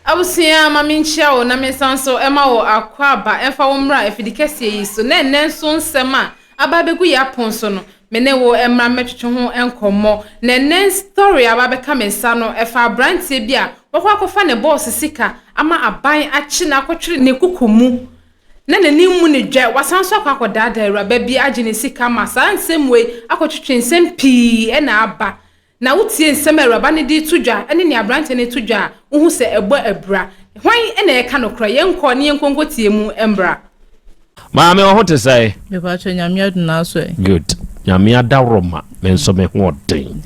Abusua, ma menkyia wo na mensan nso ma wo akwaaba mfa wo mmra afidi kɛseɛ yi so. Na ɛnnɛ nso nsɛm a aba abɛgu yɛn apon so no, me ne wo mmra mmɛtwetwe ho nkɔmmɔ. Na ɛnnɛ story a aba abɛka me nsa no, ɛfa aberanteɛ bi a wakɔ akɔfa ne bɔɔse sika ama aban akye no akɔtwere ne koko mu na n'ani mmu no dwɛ, wasan nso akɔ akɔdaadaa awuraba bi agye ne sika ma saa nsɛm wei akɔtwetwe nsɛm pii na aba. Na wotie nsɛm a awuraba no de reto dwa ne nea aberanteɛ no reto dwa a, wohu sɛ ɛbɔ abira. Hwan na ɛreka nokorɛ? Yɛnkɔ na yɛnkɔ nkɔtie mu mmra. Maame wo ho te sɛn? Mepakyɛ Nyame adom na so ɛ? Good. Nyame adaworoma me nso me ho ɔden.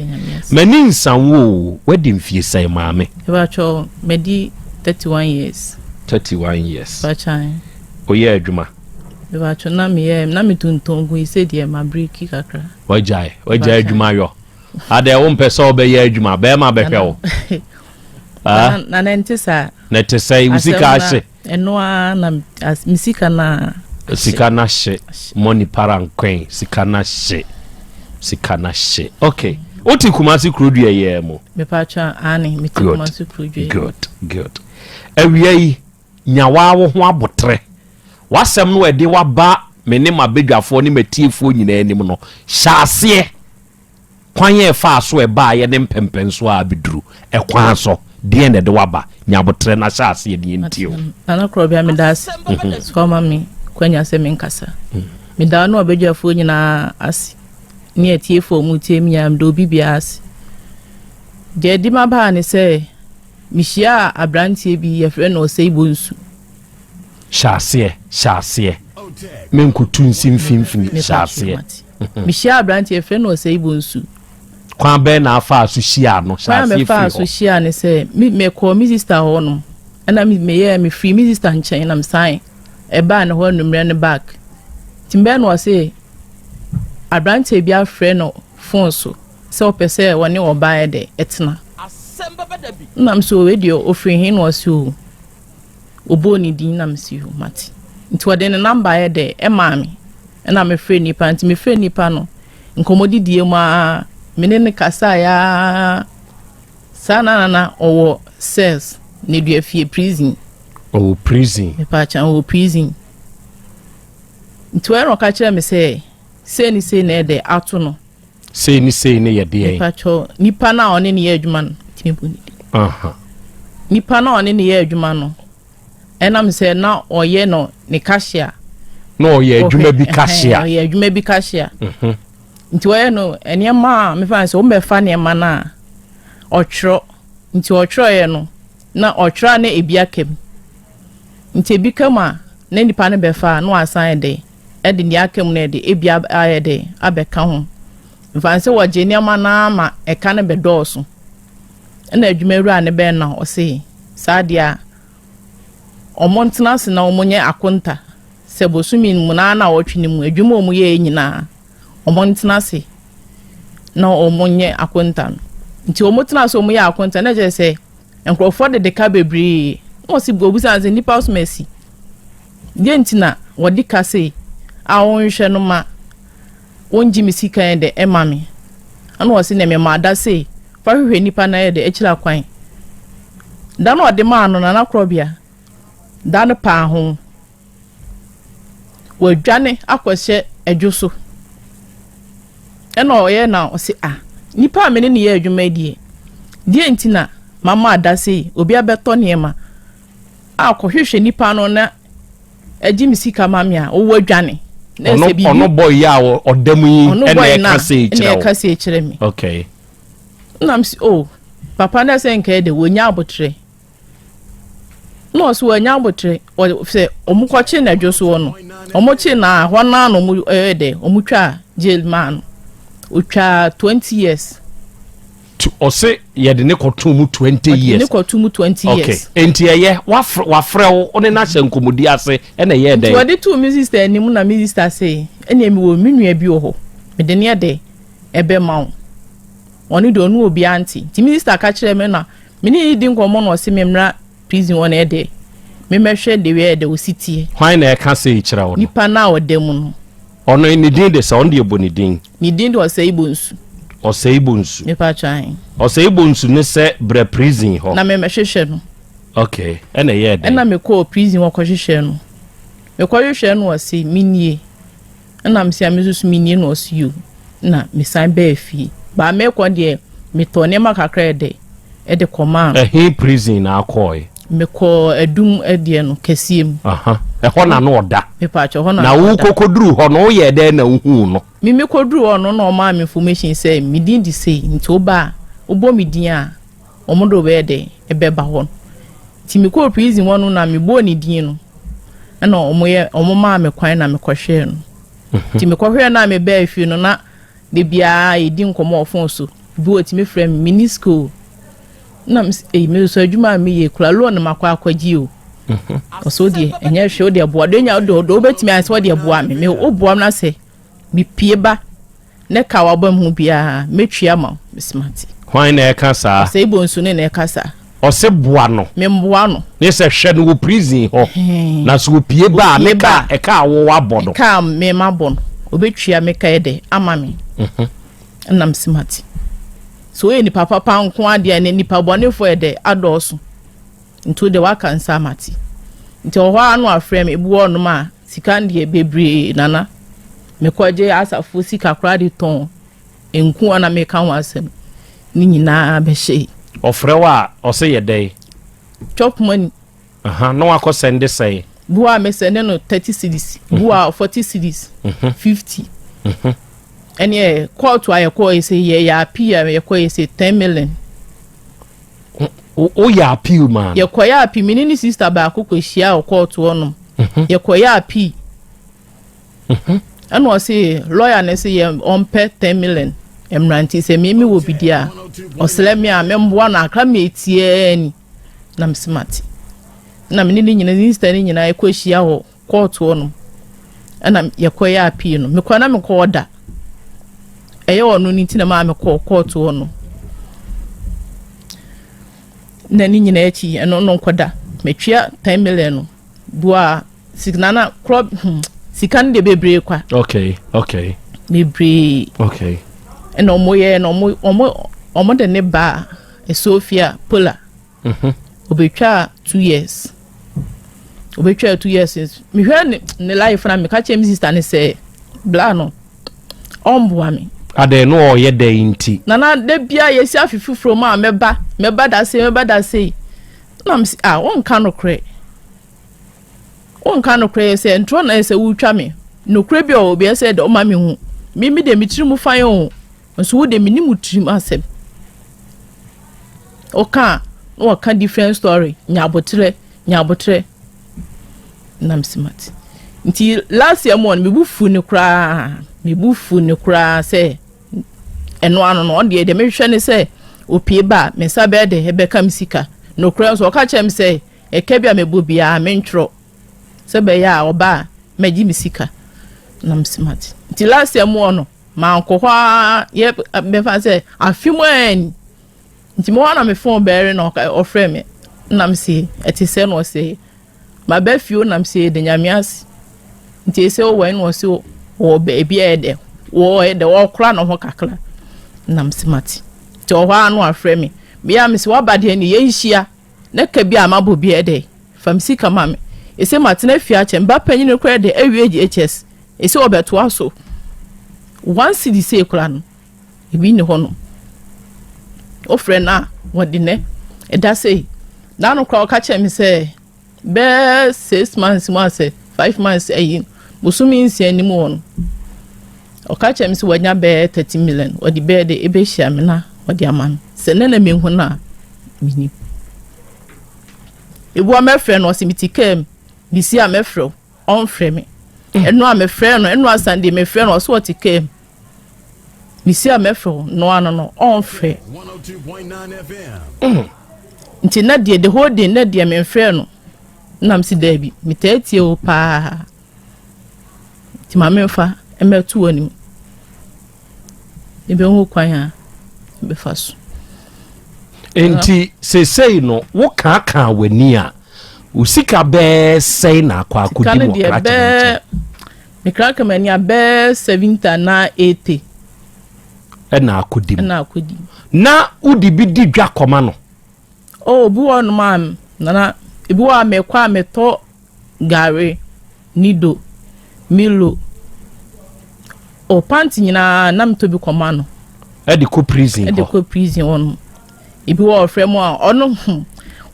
M'ani nsa wo o, wadi mfie sɛn maame? Mepakyɛ madi 31 years. 31 years. Mepakyɛ. Woyɛ adwuma? Mepakyɛ na meyɛ na metontɔn gu yi sɛ deɛ ma breki kakra. Wagyae, wagyae adwuma yɔ. Adɛn wompɛ sɛ wobɛyɛ adwuma bɛrima bɛhwɛ wo? Na na ɛnte saa. Na ɛte sɛ wo sika ahye. Ɛno ara na me sika na sika na hye money para nkwen sika na hye sika na hye okay wote Kumasi kurodua yɛ mu. Mepatwa ane mete Kumasi kurodua. Good good awia yi Nya woara wo ho aboterɛ. W'asɛm no a ɛde wo aba me ne m'abadwafoɔ ne m'atiefoɔ nyinaa anim no, hyɛ aseɛ. Kwan a ɛfaa so ɛbaeɛ ne mpɛnpɛnsoɔ a abɛduru. Ɛkwan so, deɛn na ɛde wo aba? Nya aboterɛ na hyɛ aseɛ na yɛntie wo. Nana Korɔbea, meda ase sɛ woama me kwanya sɛ menkasa. Meda wo ne w'abadwafoɔ nyinaa ase ne atiefoɔ a wɔtie me nyinaa, meda obi biara ase. Deɛ ɛde m'aba ha ne sɛ, Mehyiaa aberanteɛ bi, yɛfrɛ no Osei Bonsu. Hyɛ aseɛ, hyɛ aseɛ. Menkotu nsi mfimfini, hyɛ aseɛ. Mehyiaa aberanteɛ, yɛfrɛ no Osei Bonsu. Kwan bɛn na afaa so hyiaa no? Hyɛ aseɛ firi hɔ. Kwan a mefaa so hyiaa no sɛ, mekɔɔ me sista hɔ nom, ɛna meyɛɛ, mefiri me sista nkyɛn na mesan ɛbaa ne hɔ anummerɛ no back. Nti mbɛɛ no ɔse, aberanteɛ bi afrɛ no phone so. Sɛ ɔpɛ sɛ ɔne ɔbaa yɛ dɛ ɛtena. Nna me se wei deɛ ɔfiri he na ɔse o ɔbɔɔ ne din na me se o mate. Nti ɔde ne namba yɛ dɛ ɛmaa me ɛna me frɛ nipa nti me frɛ nipa no nkɔmmɔdidie mu aa me ne no kasaeɛ aa saa na na na ɔwɔ cells Neduafie prison. Ɔwɔ prison. Mepaakyɛ ɔwɔ prison. Nti ɔyɛ na ɔka kyerɛ me sɛ sei ne sei na ɛdɛ ato no. Sei ne sei ne yɛ deɛn? Mepakyɛw, nipa no a ɔne no yɛ adwuma no, tumi bɔ ne din. Nipa no a ɔne no yɛ adwuma no, ɛnam sɛ na ɔyɛ no ne cashier. Na ɔyɛ adwuma bi cashier. Ɔyɛ adwuma bi cashier. Mhm. Nti ɔyɛ no nneɛma a mefa sɛ wɔbɛfa nneɛma no a ɔtwerɛ. Nti ɔtwerɛeɛ no, na ɔtwerɛ a na ebi aka mu. Nti ebi ka mu a, na nipa no bɛfa a na wasan ayɛ dɛ. de nea aka mu no de ebi ayɛ dɛ abɛka ho. Mfa no sɛ wɔgye nneɛma no ara ma ɛka no bɛdɔɔso. Ɛna adwumawura no bɛn na ɔse saa deɛ a wɔn ntena ase na wɔn nyɛ akonta sɛ bosome no mu na na wɔtwe no mu adwuma a wɔn yɛɛ nyinaa wɔn ntena ase na wɔn nyɛ akonta no. Nti wɔn tena ase wɔn yɛ akonta na kyerɛ sɛ Nkurɔfoɔ dede ka bebree. Na wɔsi wɔbisa no sɛ nnipa som asi. Deɛ nti na wɔde ka sei a wɔnhwɛ no ma wɔngye me sika yɛ dɛ ɛma me. Ɛna wɔsi na mema da sei fa hwehwɛ nnipa na yɛ dɛ akyiri akwan. Da no ɔde maa no Nana Korɔbea da no paa ho. Wadwane akɔhyɛ ɛdwo so. Ɛna ɔyɛ na ɔse ah nipa a me ne no yɛ adwuma yi deɛ, deɛ nti na mama ada sei obi abɛtɔ nneɛma a kɔhwehwɛ nipa no na agye me sika ma me a ɔwɔ adwane. Na ɛsɛ biribi. Ɔno bɔ yi a ɔda mu yi ɛna ɛka sei kyerɛ wo. Ɛna ɛka sei kyerɛ me. Okay. Ɛna m sɛ oh papa na ɛsɛ nka ɛde wɔnya abotrɛ. Na ɔse wanya abotere sɛ ɔmo kɔkye no adwo soɔ no ɔmo kye no a hɔ naa na ɔmo ɛyɛ dɛ ɔmo twaa jail maa no otwaa 20 years. Ɔse yɛde ne kɔto mu 20 years. Ɔde ne kɔto mu 20 years. Okay nti ɛyɛ wafrɛ wafrɛ wo ɔne no ahyɛ nkɔmɔdi ase ɛna ɛyɛ dɛn. Nti ɔde too me sister anim na me sister se ɛneɛ mewɔ me nua bi wɔ hɔ mede ne ɛdɛ ɛbɛma wo ɔno deɛ ɔne obiara nte nti me sister ka kyerɛ me na Me ne no di nkɔmmɔ na ɔse me mmra prison hɔ na ɛdɛ me mɛhwɛ the way ɛdɛ osi teɛ. Hwan na ɛka sei kyerɛ wo no? Nipa no a ɔda mu no. Ɔno ne din de sɛ? Ɔno deɛ bɔ ne din. Ne din de Ɔsɛe Bonsu. Ɔsɛe Bonsu. Mepa kyɛw ahe. Ɔsɛe Bonsu ne sɛ brɛ prison hɔ. Na me mɛhwehwɛ no. Okay, ɛna ɛyɛɛ dɛn? Ɛna mekɔɔ prison hɔ kɔhwehwɛɛ no. Mekɔhwehwɛɛ no ɔse menie. Ɛna mese a me nso so menie na ɔse yo. Na mesan baa fie. Baa mekɔ deɛ metɔɔ nneɛma kakra ɛdɛ ɛde kɔmaa no. Ɛhe prison na akɔɔe? Mekɔɔ Adum ɛdeɛ no kɛseɛ mu. Aha, ɛhɔ na na ɔda. Mepaakyɛ hɔ na na na ɔda. wokɔkɔduru hɔ no woyɛɛ dɛn na wohuu no? Me mekɔduru hɔ no na ɔmaa me information sɛ me din de sei nti woba a wobɔ me din a wɔn de wo bɛyɛ dɛn ɛbɛba hɔ. Nti mekɔɔ prison hɔ no na mebɔɔ ne din no ɛna wɔn yɛ wɔn maa me kwan na mekɔhwɛɛ no. Nti mekɔhwɛɛ no a mebaa fie no na da biara yɛdi nkɔmmɔ wɔ phone so. Bi wɔ tumi frɛ me menni sika o. Na mese ei me nso adwuma a meyɛ kura loan na makɔ akɔgye o. Ɔsɛ wo deɛ ɛnyɛ hwee wo deɛ boa deɛ nya wo deɛ wobɛtumi ayɛ sɛ wo deɛ boa me me woboa me na sɛ mepie ba ne ka waba mu biara mɛtua ma wo. Mese mate. Hwan na ɛka saa? Ɔsɛ Ibo nso ne na ɛka saa. Ɔse boa no. Memboa no. Ne sɛ hwɛ no wɔ prison hɔ. Na sɛ opie ba a ne ka ɛka a wo wabɔ no. Ɛka a me mabɔ no ɔbɛtua me ka ɛdɛ ama me. Ɛna mese mate. Sɛ woyɛ nipa papa nko adeɛ ne nipa bɔnefoɔ ɛdɛ adɔɔso. Nti wo deɛ waka nsa mate. Nti ɔhɔ ara no afrɛ me ebi wɔ hɔnom a sika no deɛ bebree nana. Mekɔgye asafo sika koraa de tɔn nku a na meka ho asɛm ne nyinaa bɛhyɛe. Ɔfrɛ wo a ɔse yɛ dɛn? Chop money. Aha, na wakɔ sɛnde sɛn? Bi wɔ a mesɛnde no 30 cedis, bi wɔ a 40 cedis, 50. Ɛneɛ kɔɔto a yɛkɔɔ yɛ sɛ yɛyɛ appeal a yɛkɔɔ yɛ sɛ 10 million. Woyɛ appeal maa no? Yɛkɔyɛ appeal, me ne ne sister baako kɔhyia wɔ kɔɔto hɔnom. Yɛkɔyɛ appeal. Ɛna ɔse lawyer no se yɛ ɔmpɛ 10 million mmra nti sɛ me mewɔ bi deɛ a ɔsrɛ me a memboa no akra me etiaa ni na mese mate. Na me ne ne nyina ne sister no nyinaa yɛkɔhyia wɔ kɔɔto hɔnom. Ɛna yɛkɔyɛ appeal no. Mekɔ na mekɔ ɔda. Ɛyɛ ɔno no nti na maa mekɔɔ kɔɔto hɔ no. Na ne nyinaa akyi ɛno no nkɔda. Metua 10 million no. Bua sika na korɔ hmm, sika no deɛ bebree kwa. Okay, okay. Bebree. Okay. Ɛna ɔmo yɛ na ɔmo ɔmo ɔmo de ne ba Sofia Pola. Mhm. Obetwaa 2 years. Obetwaa 2 years. Mehwɛ ne ne life na meka kyerɛ me sister ne sɛ bla no ɔmboa me. Adɛn no ɔyɛ dɛn nti? Nana da bia yɛsi afe foforɔ mu a mɛba mɛba da sei mɛba da sei na mesi ah wonka nokorɛ wonka nokorɛ yɛ sɛ ntorɔ na yɛ sɛ wotwa me nokorɛ bi a ɔwɔ bi ɛsɛ dɛ ɔma me hu me me deɛ me tiri mu fan o nso wo deɛ me nim wo tirim asɛm ɔka a na wɔka different story nya abotrɛ nya abotrɛ na mesi mate nti last year mu no mebu fu ne koraa mebu fu ne koraa sɛ ɛno ano no ɔno deɛ deɛ mehwehwɛ ne sɛ opie ba a me nsa bɛyɛ de ɛbɛka me sika nokorɛ nso ɔka kyerɛ me sɛ ɛka bi a mebɔ biara mentwerɛ sɛ bɛyɛ a ɔba a mɛgye me sika na mesi mate nti last year mu no mankɔ hɔ a yɛ bɛfa sɛ afe mu ani nti mo hɔ na me phone bɛɛre na ɔfrɛ me na me se ɛte sɛ na ɔsɛ maba fie o na me se de nyame ase nti ɛsɛ wɔ ɛna ɔsɛ wɔ baabi a ɛdɛ wɔ ɛdɛ wɔkora ne ho kakra na me se mate nti ɔhɔ a na wafrɛ me bia me se waba deɛ ne yɛnhyia na ka bi a mabɔ bi ɛdɛ fa me sika ma me ɛsɛ matena fie akyɛ mba panyin koraa de awie JHS ɛsɛ ɔbɛtoa so 1 cedi sei koraa no ebi ni hɔ no wofrɛ no a wɔde nɛ ɛda sei n'ano koraa ɔka kyerɛ me sɛ bɛɛ 6 months mu asɛ 5 months ayi bosome 6 anim wɔ no ɔka kyerɛ me sɛ wanya bɛɛ 30 million ɔde bɛɛ de ɛbɛhyia me na ɔde ama me sɛ ne na mehu no a menim ebua mɛfrɛ no ɔsɛ mete kaa mu bisi a mɛfrɛ wo ɔmfrɛ me ɛno a mefrɛ no ɛno a Sunday mefrɛ no ɔsɛ ɔte kaa mu mesi a mɛfrɛ wo no ano no ɔmfrɛ nti na deɛ the whole day na deɛ memfrɛ no nam si daabi metaa tie wo paa nti ma memfa mmɛto w'anim ebɛhu kwan a bɛfa so. Nti seesei no wokaakaa w'ani a wo sika bɛɛ sɛe na akɔ sika akɔdi no mu deɛ ɔkrakye no bɛɛ nkyɛn? Mekra m'ani a bɛɛ 70 anaa 80. Ɛna akɔdi mu. Ɛna akɔdi. Na wode bi di dwa kɔma no? Oh, obi wɔ nom a Nana, ebi wɔ a mekɔ a metɔ gari, nido, milo, o panty nyinaa na metɔ bi kɔma no. Ɛde kɔ prison hɔ. Ɛde kɔ prison hɔ no. Ebi wɔ ɔfrɛ mu a ɔno hmm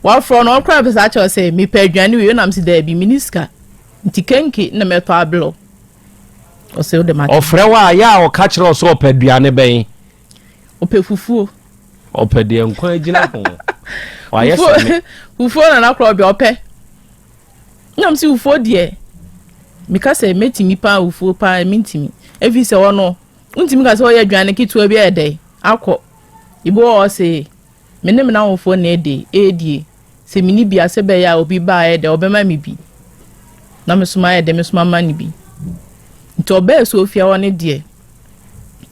wafrɛ no ɔkora pɛ saa kyerɛ sɛ mepɛ aduane wei nam si daabi mini sika nti kenke na mɛtɔ abelɔ ɔsɛ wode ma. Ɔfrɛ wo a yɛ a ɔka kyerɛ ɔsɛ ɔpɛ aduane bɛn. Ɔpɛ fufuo. Ɔpɛ deɛ nkwa gyina ho. Wayɛ sɛ me. Fufuo na n'akorɔ ɔbɛ ɔpɛ. Nam si fufuo deɛ meka sɛ mɛtumi paa fufuo paa mentumi ɛfiri sɛ ɔno wontumi ka sɛ ɔyɛ aduane ketewa bi ayɛ dɛ akɔ ebi wɔ hɔ se me ne me n'awofoɔ na ɛde ɛredie sɛ meni bi a sɛ bɛyɛ a obi ba ayɛ dɛ ɔbɛma me bi na me so mayɛ dɛ me so mama no bi nti ɔbɛɛ sɛ ofia hɔ ne deɛ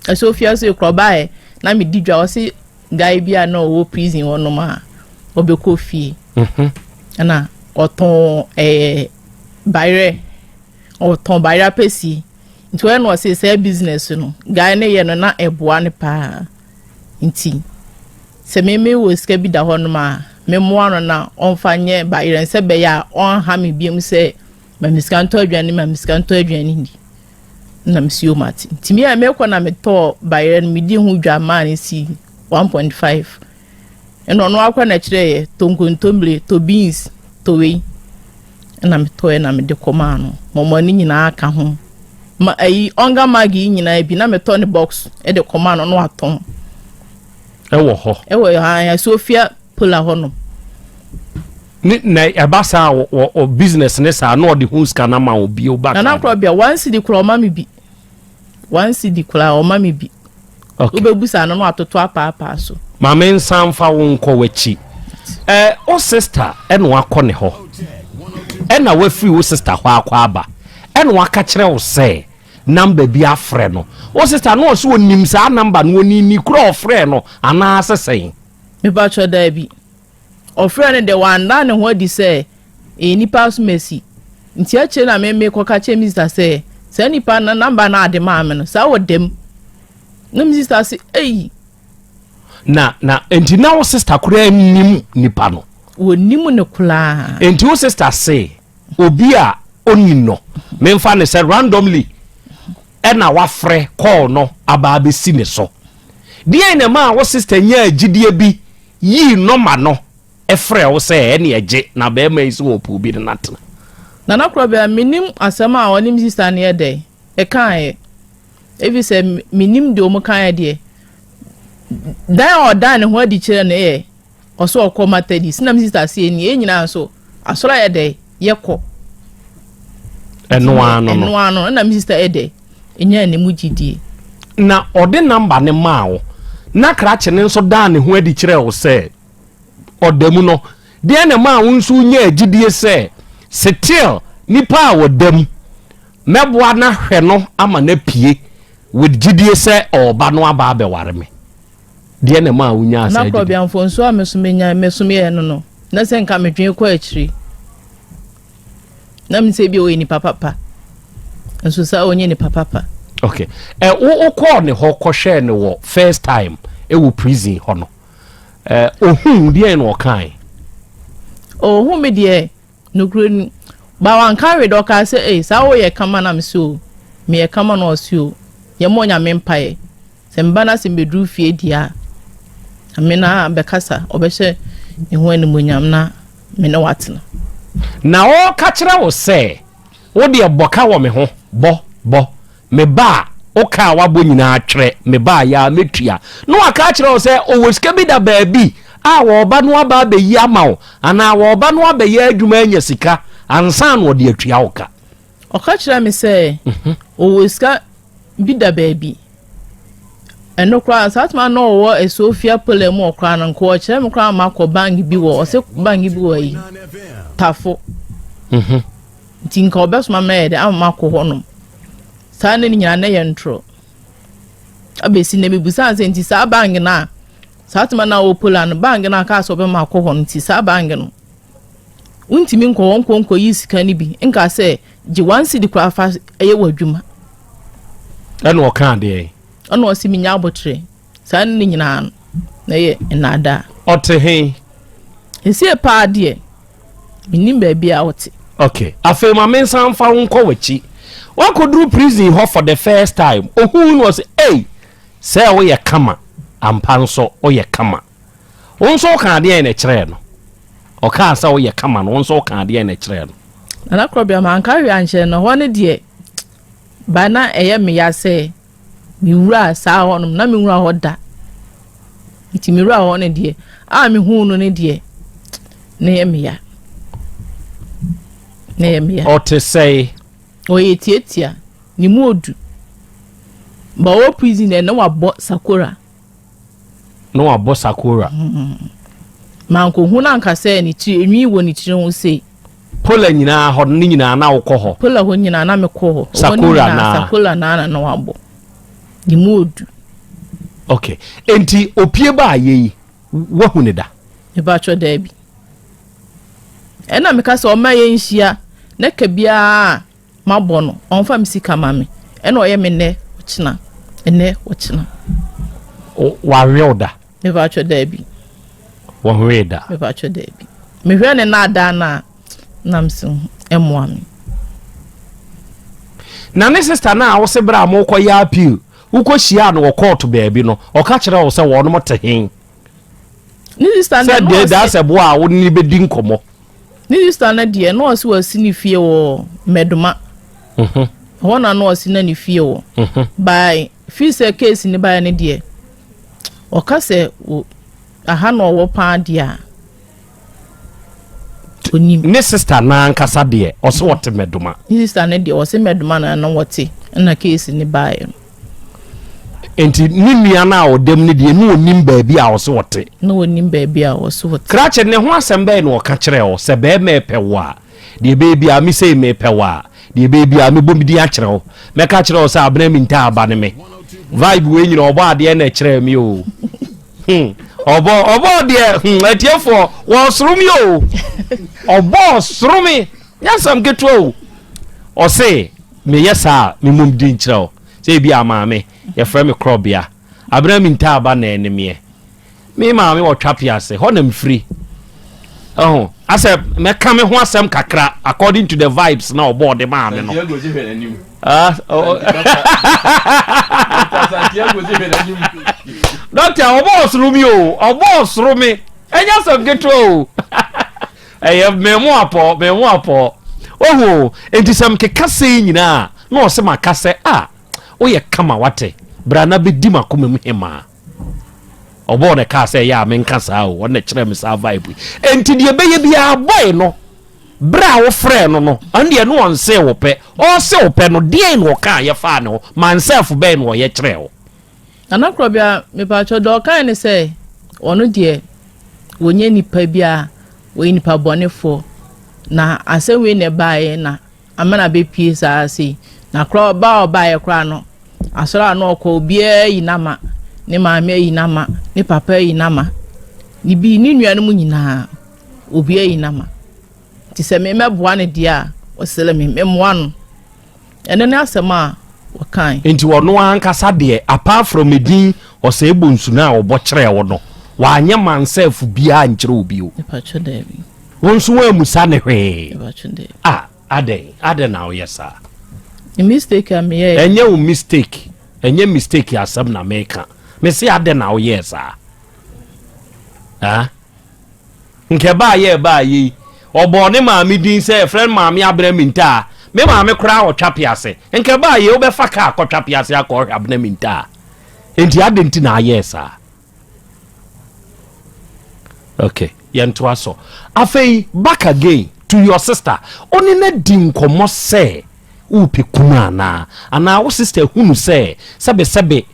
ɛsɛ ofia so ekura ɔbaeɛ na me di dwa ɔse guy bi a na ɔwɔ prison hɔ nom a ɔbɛkɔ fie mhm. ɛna ɔtɔn ɛɛ bayerɛ ɔtɔn bayerɛ apɛsie nti ɔyɛ na ɔse sɛ business no guy ne yɛ no na ɛboa no paa nti sɛ me me wɔ sika bi da hɔ nom a me mmoa no na ɔmfa nyɛ bayerɛ nsɛ bɛyɛ a ɔnha me biom sɛ ma me sika ntɔ aduane ma me sika ntɔ aduane ni na mesi o mate nti me a mekɔ na metɔɔ bayerɛ no medi ho dwa maa no si 1.5 ɛna ɔno akɔ na kyerɛeɛ tɔ nkontommire tɔ beans tɔ wei ɛna metɔɛ na mede kɔmaa no mɔmɔ ne nyinaa ka ho ma ayi ɔnga magi yi nyinaa bi na metɔ ne box ɛde kɔmaa no na watɔn ɛwɔ hɔ ɛwɔ ha Sofia Pola hɔ nom ne na ɛba saa wɔ wɔ business ne saa na ɔde ho sika na ma wo bio ba. Nana korɔ bia one cedi korɔ ɔma mi bi one cedi korɔ ɔma mi bi. Okay. Wobɛbu saa no na watoto apaapaa so. Maame nsan fa wo nkɔ w'akyi. Ɛ wo sister ɛna wakɔ ne hɔ ɛna wafiri wo sister hɔ akɔ aba ɛna waka kyerɛ wo sɛ number bi afrɛ no wo sister no ɔsɛ onim saa number no onini kura ɔfrɛ no anaasɛ sɛn. Mepakyɛ daabi. Ɔfrɛɛ no deɛ wanna ne ho adi sɛ ɛyɛ nipa asomasi. Nti akyire na me me kɔka kyerɛ me sista sɛ saa nipa no namba no ade maa me no saa wɔ dam. Na me sista se ei. Na na nti na wo sista koraa nim nipa no? Wɔnim no koraa. Nti wo sista se obi a ɔnim no memfa ne sɛ randomly ɛna wafrɛ call no aba abɛsi ne so. Deɛn na ɛmaa wo sista nyaa gyidie bi yii nɔma no frɛɛ wo sɛ ɛne ɛgye na bɛrima yi sɛ ɔpɛ obi ne no atena. Nana Korɔbea, mennim asɛm a ɔne me sista no yɛ dɛn ɛkaeɛ, ɛfiri sɛ mennim deɛ wɔn kaeɛ deɛ. Dan a ɔdan ne ho adi kyerɛ no yɛ ɔsɛ ɔkɔ Methodist, na me sista se ɛni, yɛn nyinaa nso asɔre a yɛ dɛn yɛkɔ. Ɛno ara no no. Ɛno ara no, ɛna me sista yɛ dɛn nyaa ne mu gyidie. Na ɔde namba no maa wo, na krakye no nso daa ne ho adi kyerɛɛ wo sɛ ɔda mu no, deɛn na ɛmaa wo nso wonyaa gyidie sɛ still nipa a ɔda mu, mɛboa no ahwɛ no ama no apue with gyidie sɛ ɔreba no aba abɛware me? Deɛn na ɛmaa wonyaa saa Na gyidie? korɔbea mfomsoɔ a me nso menya me so meyɛɛ no no, na sɛ nka medwene kɔ akyiri. Na me sɛ ebi ɔyɛ nipa papa. Nso saa ɔnyɛ nipa papa. Okay. Ɛ wo wokɔɔ ne hɔ kɔhwɛɛ no wɔ first time ɛwɔ prison hɔ no. Ɛ ohun deɛn na ɔkae? Ohun mi deɛ nokorɛ ni. Ba wanka hwee dɛ ɔkaa sɛ ei saa woyɛ kama na me sɛ o meyɛ kama na ɔse o yɛmmɔ Nyame mpaeɛ. Sɛ meba na sɛ mebɛduru fie deɛ a, Nyame no ara bɛkasa, ɔbɛhyɛ ne ho animuonyam na me ne wo atena. Na ɔreka kyerɛ wo sɛ, Wo deɛ bɔ ka wɔ me ho, bɔ, bɔ, me ba a, wo ka a woabɔ nyinaa twerɛ, me ba a, yɛ a mɛtua. Na waka akyerɛ wo sɛ ɔwɔ sika bi da baabi a wɔreba no aba abɛyi ama wo, anaa wɔreba no abɛyɛ adwuma anya sika ansa na ɔde atua wo ka. Ɔka kyerɛɛ me sɛ ɔwɔ sika bi da baabi. Ɛno koraa saa tuma na ɔwɔ Asuofia Pole mu ɔkoraa no nka ɔkyerɛ me koraa ma kɔ bank bi wɔ ɔsɛ bank bi wɔ ayi Tafo. Mhm. Nti nka ɔbɛsoma me ayɛ dɛ ama makɔ hɔnom. Saa ne ne nyinaa na ɛyɛ ntorɔ. Abɛsi na mebusaa sɛ nti saa bank no a saa tuma na ɔwɔ Pola no bank no a kaa sɛ ɔbɛma akɔ hɔ no nti saa bank no wontumi nkɔ hɔ nkɔ nkɔyi sika no bi nka sɛ gye one cedi koraa fa ɛyɛ w'adwuma. Ɛna ɔka adeɛ. Ɛna ɔsi mi nya abotire saa ne nyinaa no na ɛyɛ nnaadaa. Ɔte he? Esie paa deɛ. Mennim baabi a ɔte. Ok, afei ma mensan mfa wo nkɔ w'akyi. Woakɔduru prison hɔ for the first time, ohuu no ɔse, Ei, sɛ woyɛ kama, ampa nso woyɛ kama. Wo nso wokaa deɛn na ɛkyerɛɛ no? Ɔkaa sɛ woyɛ kama no, wo nso wokaa deɛn na ɛkyerɛɛ no? Nana Korɔbea, manka hwee ankyerɛ no, ɛhɔ no deɛ, ba na ɛyɛ me ya sɛ mewuraa saa hɔnom, na menwura hɔ da. Nti mewuraa hɔ no deɛ, a mehuu no no deɛ, na ɛyɛ me ya. Na ɛyɛ me ya. Ɔte sɛe? Ɔyɛ tiatia, ne mu odu. Ba ɔwɔ prison deɛ, na wabɔ sakora. Na wabɔ sakora. Mankohu no anka sɛ ne tiri, enwi wɔ ne tiri ho sei. Pola nyinaa hɔ no ne nyinaa na wokɔ hɔ? Pola hɔ nyinaa na mekɔ hɔ. Sakora naa. Sakora naa na na wabɔ. Ne mu odu. Okay. Enti opie baa yɛ yi, wahu ne da? Mebatwɔ daabi. Ɛna meka sɛ ɔma yɛn nhyia na ka biara mabɔ no, ɔmfa me sika ma me. Ɛna ɔyɛ me nnɛ ɔkyena, nnɛ ɔkyena. Wawe wo da? Mepaatwɔ daabi. Wɔnwee da? Mepaatwɔ daabi. Mehwɛ ne naadaa no a, na mese ɛmmoa me. Na ne sista no a wose berɛ a mokɔyɛ appeal, wokɔhyiaa no wɔ kɔɔto baabi no, ɔka kyerɛɛ wo sɛ wɔnom te he? Ne sista no Sɛ deɛ, na deɛ ɔse. daa sɛ boa a wo ne no bɛdi nkɔmmɔ. Ne sista no deɛ, na ɔse wasi ne fie wɔ Mmɛdoma. Ɛhɔ na na ɔse na ne fie wɔ. By firi sɛ case no baeɛ no deɛ, ɔka sɛ aha na ɔwɔ paa deɛ a, onim. Ne sista no ankasa deɛ, ɔse ɔte Mɛdoma. Ne sista no deɛ, ɔse Mɛdoma na na wɔte ɛna case no baeɛ no. Nti ne nua no a ɔda mu no deɛ, na ɔnim baabi a ɔse ɔte. Na ɔnim baabi a ɔse ɔte. Krakye, ne ho asɛm bɛn na ɔka kyerɛɛ wo? Sɛ bɛrima repɛ wo a, deɛ ɛbɛyɛ biara, me sei mepɛ wo a, Deɛ ɛbɛyɛ biara mɛbɔ me din akyerɛ wo. Mɛka akyerɛ wo sɛ Abena Mintaa aba ne me. Vibe wei nyina ɔbɔ adeɛ na ɛkyerɛɛ me o. Hmm. Ɔbɔ ɔbɔ deɛ hmm atiefoɔ wɔsoro me o. Ɔbɔ soro me. Nyɛ asɛm ketewa o. Ɔse meyɛ saa a memmɔ me din nkyerɛ wo. Sɛ ebi a maame yɛfrɛ me Korɔbea. Abena Mintaa aba na ɛne meɛ. Me maame wɔ Twapia ase, hɔ na mfiri. Ɛho, asɛ mɛka me ho asɛm kakra according to the vibes na ɔbɔɔ de maa me no. Santiago gye hwɛ n'anim. Ah, oh. Dr. Santiago gye hwɛ n'anim. Doctor, ɔbɔɔ soro mi o, ɔbɔɔ soro mi. Ɛnyɛ asɛm ketewa o. Ɛyɛ mɛmo apɔ, mɛmo apɔ. Ohu, enti sɛ mekeka sɛ nyinaa na ɔsɛ maka sɛ ah, woyɛ kama wate. Bra na bɛdi m'akoma mu hemaa. Ɔbɔɔ no kaa sɛ ɛyɛ a menka saa o, ɔno na ɛkyerɛɛ me saa vibe yi. Enti deɛ ɛbɛyɛ biara boy no, berɛ a wofrɛɛ no no, ɔno deɛ ne ɔnsee wo pɛ. Ɔrese wo pɛ no, deɛn na ɔkaa yɛ faa ne ho? Mansɛfo bɛn na ɔyɛ kyerɛɛ wo? Nana Korɔbea, mepakyɛw, deɛ ɔkae ne sɛ, ɔno deɛ wɔnyɛ nipa bi a wɔyɛ nipa bɔnefoɔ, na asɛm wei na ɛbaeɛ na Ama no abɛpue saa sei. Na koraa ɔbaa a ɔbaeɛ koraa no, asɔre a na ɔkɔ obiara ayi no ama. Ne maame ayi no ama, ne papa ayi no ama, ne bi ne nuanom nyinaa, obiara ayi no ama. Nti sɛ me mɛboa no deɛ a, ɔsrɛ me memmoa no. Ɛno ne asɛm a wɔkae. Nti ɔno ankasa deɛ apart from edin Ɔsɛe Bonsu no a ɔbɔ kyerɛɛ wo no, wanyɛ mansɛfo biara ankyerɛ wo bio? Mepakyɛ daabi. Wo nso woammusa no hwee? Mepakyɛ daabi. Ah, adɛn? Adɛn na woyɛ saa? Mistake a meyɛɛ. Ɛnyɛ wo mistake. Ɛnyɛ mistake asɛm na meka. Mese adɛn na woyɛɛ saa? Ah? Nka ɛbaa yɛ ɛbaa yɛ yi. Ɔbɔɔ ne maame din sɛ yɛfrɛ no maame Abena Mintaa. Me maame koraa wɔ Twapease. Nka ɛbaa yɛ wobɛfa kaa akɔ Twapease akɔhwɛ Abena Mintaa. Enti adɛn nti na ayɛɛ saa? Okay, yɛntoa so. Afei, back again to your sister. Wo ne no adi nkɔmmɔ sɛ worepɛ kunu anaa? Anaa wo sister hunu sɛ sɛbesɛbe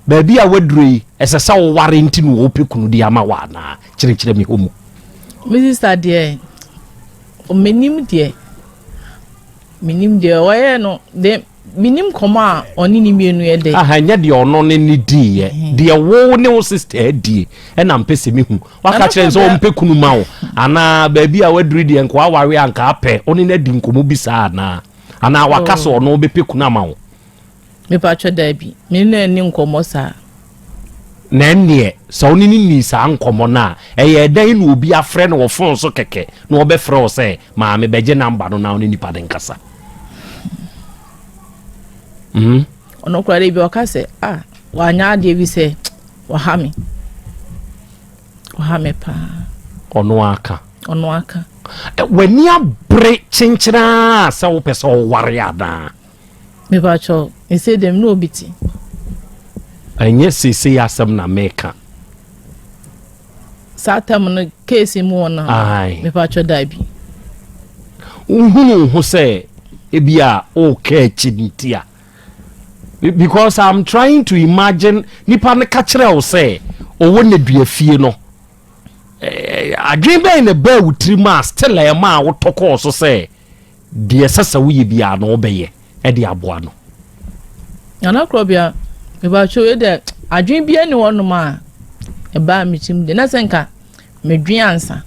baabi a woaduru yi, ɛsɛ sɛ woware nti na ɔrepɛ kunu de ama wo anaa? Kyerɛkyerɛ me hɔ mu. Me sister deɛ, menim deɛ, menim deɛ ɔyɛ no, de Menim nkɔmmɔ a ɔne ne mmienu yɛ dɛ. Aha, ɛnyɛ deɛ ɔno ne ne diiɛ, deɛ wo ne wo sister adie ɛna mpɛ sɛ mehu. Waka kyerɛ no sɛ ɔmpɛ kunu ma wo anaa baabi a waduru deɛ nka waware a nka apɛ, wo ne no adi nkɔmmɔ bi saa anaa? Anaa waka sɛ ɔno bɛpɛ kunu ama wo? Mepatwɔ daabi, me ne no anni nkɔmmɔ saa. Na ɛnneɛ sɛ wo ne no nnii saa nkɔmmɔ no a, ɛyɛɛ dɛn na obi afrɛ no wɔ fon so kɛkɛ na ɔbɛfrɛ wo sɛ, Maame, bɛgye namba no na wo ne nipa no nkasa? Mm. Ɔno koraa de bi ɔka sɛ, ah, wanyɛ adeɛ bi sɛ waha me. Waha me paa. Ɔno aka. Ɔno aka. W'ani abere kyenkyenaa sɛ wopɛ sɛ ɔware anaa? Mepakyɛw, ese dɛm na obi te. Ɛnyɛ seesei asɛm na meka. Saa tam no case mu wɔ no. Ae. Mepakyɛw dabi. Wohunu wo ho sɛ ebi a woka akyi nti a. Because I'm trying to imagine nipa no ka kyerɛ wo sɛ ɔwɔ Nedua fie no. Adwene bɛn na ɛbaa wo tirim a still a ɛmaa wotɔ kɔɔ so sɛ Deɛ ɛsɛ sɛ woyɛ biara no wobɛyɛ de aboa no. Nana Korɔbea, mepakyɛw wei deɛ adwene biara nni hɔnom a ɛbaa me tirim deɛ na sɛ nka medwen ansa.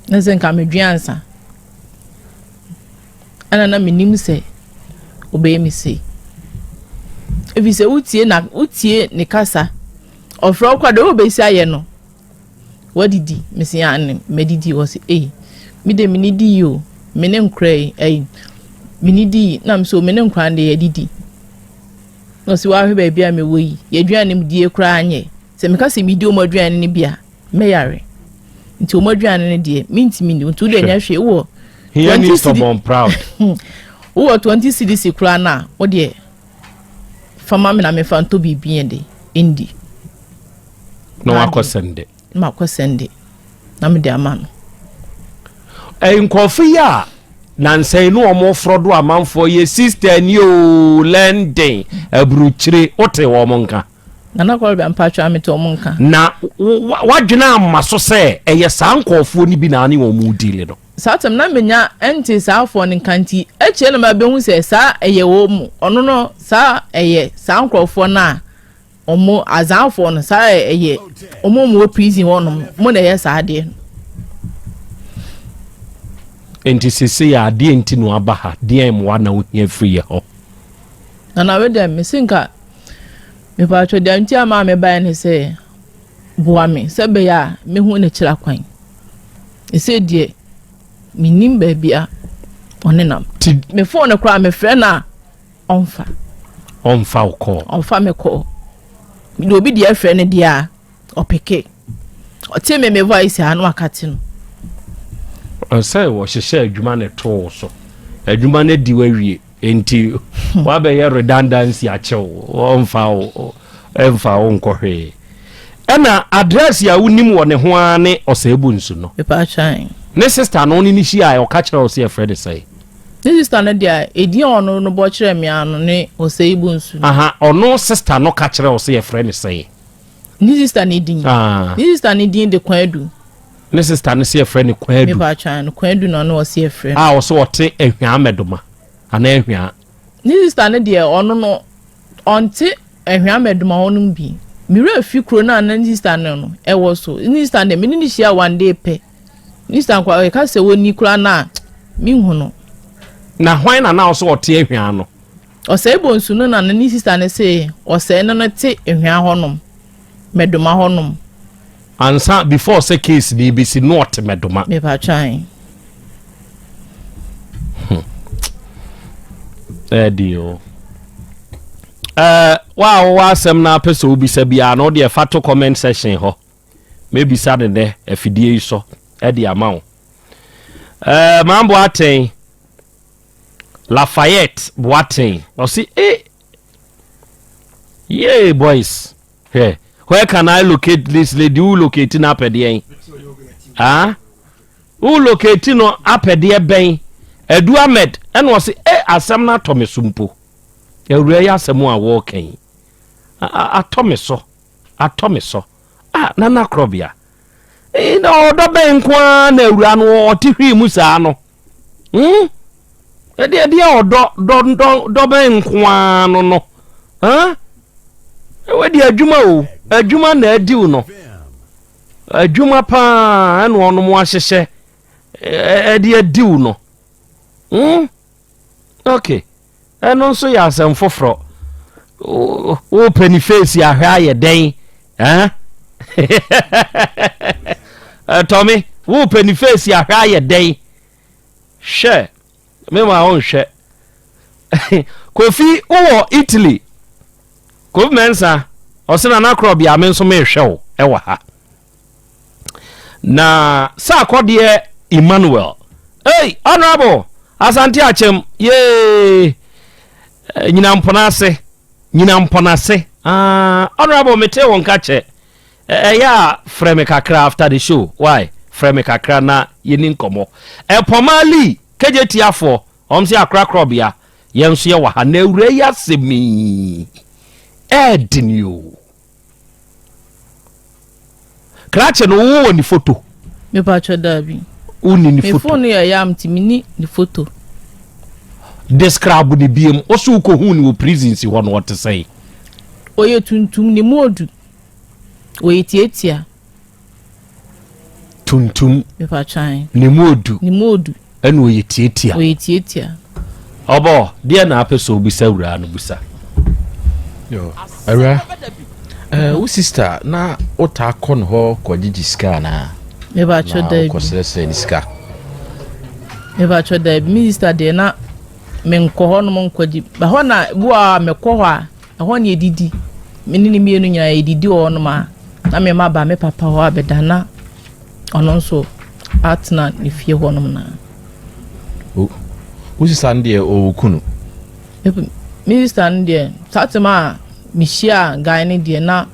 Na sɛ nka medwen ansa. Ɛna na menim sɛ ɔbɛyɛ me sei. Ɛfiri sɛ wotie na wotie ne kasa, ɔfrɛ wo koraa deɛ wobɛsi ayɛ no. Woadidi? Mese, Aane, madidi. Ɔse, Ei, me deɛ menni dii o, me ne nkora yi, ei, menni dii. Na mese, o, me ne nkora no deɛ yɛadidi. Na ɔse, woahwɛ baabi a mewɔ yi, yɛaduane mu die koraa nyɛ. Sɛ meka sɛ medi wɔn aduane no bi a, mɛyare. Nti wɔn aduane no deɛ, mentumi nni. Nti wodeɛ nyɛ hwee, wowɔ 20 cedi. Proud. Wowɔ 20 cedis koraa no a, wodeɛ fa ma me na mefa ntɔ biribi yɛ de, ndi. na wakɔ sɛnde. Na makɔ sɛnde na mede ama no. Nkurɔfo yi a nansa yi no wɔn forɔ do amanfoɔ yɛ sister ni o London aburukyire wote wɔn nka. Nana Kɔlbea mpatwa mete wɔn nka. Na wadwene ama so sɛ ɛyɛ saa nkurɔfoɔ no bi na ne wɔn dili no. Saa tɛm na menya ɛnte saa afoɔ no nka nti akyire na mabɛhu sɛ saa ɛyɛ wɔn mu ɔno no saa ɛyɛ saa nkurɔfoɔ no a Ɔmo Azanfoɔ no saa ɛyɛ ɔmo ɔmo wɔ prison hɔ nom ɔmo na ɛyɛ saa adeɛ no. Nti sesei a adeɛ nti na waba ha deɛn mmoa na wohia firi yɛ hɔ? Nana we deɛ mese nka mepatwɔ deɛ nti a maa mebaeɛ ne sɛ boa me sɛ bɛyɛ a mehu ne kyerɛ kwan. Ɛsɛ deɛ menim baabi a ɔne nam. Me phone no koraa mefrɛ no a Ɔmfa. Ɔmfa wo kɔɔ. Ɔmfa me kɔɔ. Mede obi deɛ frɛ no deɛ a, ɔpeke. Ɔte me me voice a na wakate no. Sɛ wɔhyehyɛ adwuma na ɛtoo wo so. Adwuma no adi wawie. Nti wabɛyɛ redundancy akyɛw. Ɔmfa wo ɛmfa wo nkɔ hwee. Ɛna address a wonim wɔ ne ho ara ne Ɔsɛebu nsu no. Mepatwan. Ne sister no wo ne no hyia a ɔka kyerɛ wo sɛ yɛfrɛ no sɛn? Ne sister no deɛ edin a ɔno no bɔ kyerɛɛ me ara no ne Osei Bonsu no. Aha, ɔno sister no ka kyerɛɛ wo sɛ yɛfrɛ no sɛn? Ne sister no din? Ah. Ne sister no din de Kwadu. Ne sister no sɛ yɛfrɛ no Kwadu. Mepa atwan no, Kwadu na ɔno ɔsɛ yɛfrɛ no. A ɔsɛ ɔte Ahwaa Mɛdoma anaa Ahwaa. Ne sister no deɛ ɔno no ɔnte Ahwea Mɛdoma hɔ nom bi. Me werɛ fi kuro no a na ne sister no no ɛwɔ so. Ne sister no deɛ me ne no hyia one day pɛ. Ne sister nko yɛka sɛ wɔnni koraa no a menhu no. Na hwan na na ɔsɛ ɔte Ahwea no? Ɔsɛe Bonsu no na ne sister no se ɔsɛe no no te Ahwea hɔ nom, Mɛdoma hɔ nom. Ansa before sɛ case no rebɛsi no ɔte Mɛdoma. Mepatwan. Hmm. Ɛdi o. Ɛɛ wa a wɔwɔ asɛm na apɛ sɛ wobisa biara no wodeɛ fa to comment section hɔ. Mɛbisa ne nɛ afidie yi so ɛde ama wo. Ɛɛ Maam Boateng, Lafayette Boateng, ɔse eh yay boys. Hwɛ, where can I locate this lady? Wo locate no apɛdeɛn? Ah? Wo locate no apɛdeɛ bɛn? Adu Ahmed, ɛna ɔse, eh, asɛm no atɔ me so mpo. Awura yi asɛm a wɔreka yi, atɔ me so, atɔ me so. Ah, Nana Korɔbea. Eh, na ɔdɔ bɛn nko ara na awura no ɔte hwii mu saa no. Hmm? Ɛdeɛ ɛdeɛ ɔdɔ dɔ dɔ dɔ bɛn nko ara no no. Huh? Ɛwɔ deɛ adwuma o, adwuma na adiw no. Adwuma paa ɛna ɔnom ahyehyɛ ɛde adiw no. Hmm? Okay. Ɛno nso yɛ asɛm foforɔ. Wopɛ ne face ahwɛ ayɛ dɛn? Eh? Tɔme, wopɛ ne face ahwɛ ayɛ dɛn? Hwɛ, me ma wonhwɛ. Kofi, wowɔ Italy. Kofi Mensah, ɔse Nana Korɔbea, me nso mehwɛ wo ɛwɔ ha. Na sɛ akɔdeɛ Emmanuel. Hey, Honorable, Asante Akyem, yee, eh, nyina mpɔna ase, nyina mpɔna ase. Ah, Honorable, mete wo nka kyɛ. Ɛyɛ a frɛ me kakra after the show. Why? Frɛ me kakra na yɛni nkɔmmɔ. Ɛpɔma Lee, kegye tiafoɔ, ɔm sɛ akora korɔbea, yɛn nso yɛwɔ ha. Na awura yi asɛm yi, ɛɛdene o. Krakye no wowɔ ne foto? Mepatwɔ daabi. Wonni ne Me foto? phone yɛ yam nti menni ne foto. Describe ne biem. Wo so wokɔhuu no wɔ prison si hɔ no ɔte sɛn? Ɔyɛ tuntum, ne mu odu. Ɔyɛ tiatia. Tuntum. Mepatwɔ Ne mu odu. Ne mu odu. Ɛna ɔyɛ tiatia. Ɔyɛ tiatia. Ɔbɔ, deɛ na apɛ sɛ obisa awuraa no busa. Yo, awura, eh, wo sister na wotaa kɔ ne hɔ kɔgyegye sika anaa? Mepatwɔ Na daabi. wokɔsrɛsrɛ ne sika? Mepatwɔ daabi. Me sister deɛ na menkɔ hɔ nom nkɔgye. Ɛhɔ na bi wɔ a mekɔ hɔ a, ɛhɔ na yɛdidi. Me ne ne mmienu nyinaa yɛdidi wɔ hɔnom a, na me mma ba me papa hɔ abɛda na ɔno nso atena ne fie hɔnom na. Wo sister no deɛ ɔwɔ kunu? Me sister no deɛ, saa tem a mehyia guy no deɛ na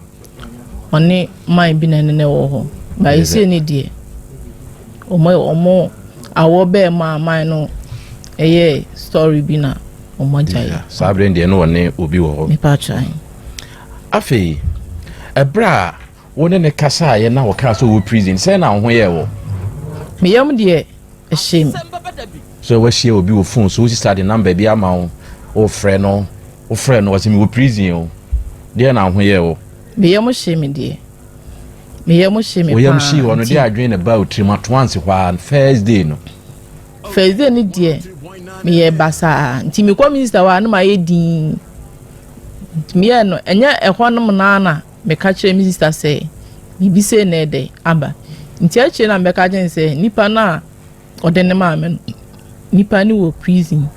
ɔne man bi na ɛne ne wɔ hɔ. Ba esie ne deɛ, ɔmo awɔ bɛɛ ma man no ɛyɛ story bi na ɔmo agyae. Saa berɛ deɛ no ɔne obi wɔ hɔ. Mepa atwa. Afei, ɛberɛ a wo ne ne kasaeɛ na wɔkaa sɛ ɔwɔ prison, sɛn na wo ho yɛɛ wɔ? Me yam deɛ ɛhyɛ mi. So wahyia obi wɔ phone so, wo sister de number bi ama wo, wofrɛ no, wofrɛ no, wɔsɛ mewɔ prison o. Deɛ na wo ho yɛɛ wɔ? Me yam hyɛ mi deɛ. Me yam hyɛ mi Wo yam paa. hyee wɔ no, deɛ adwene na ba wo tirim ato anse hɔ a first day no. First day no deɛ, meyɛ basaa. Nti mekɔ minister hɔ a na mayɛ dinn. Nti meyɛ no, ɛnyɛ ɛhɔ nom naa na meka kyerɛ me sister sɛ biribi sei na ɛdɛ aba. Nti akyire na mebɛka kyerɛ no sɛ nipa no a ɔde ne maame no, nipa no wɔ prison.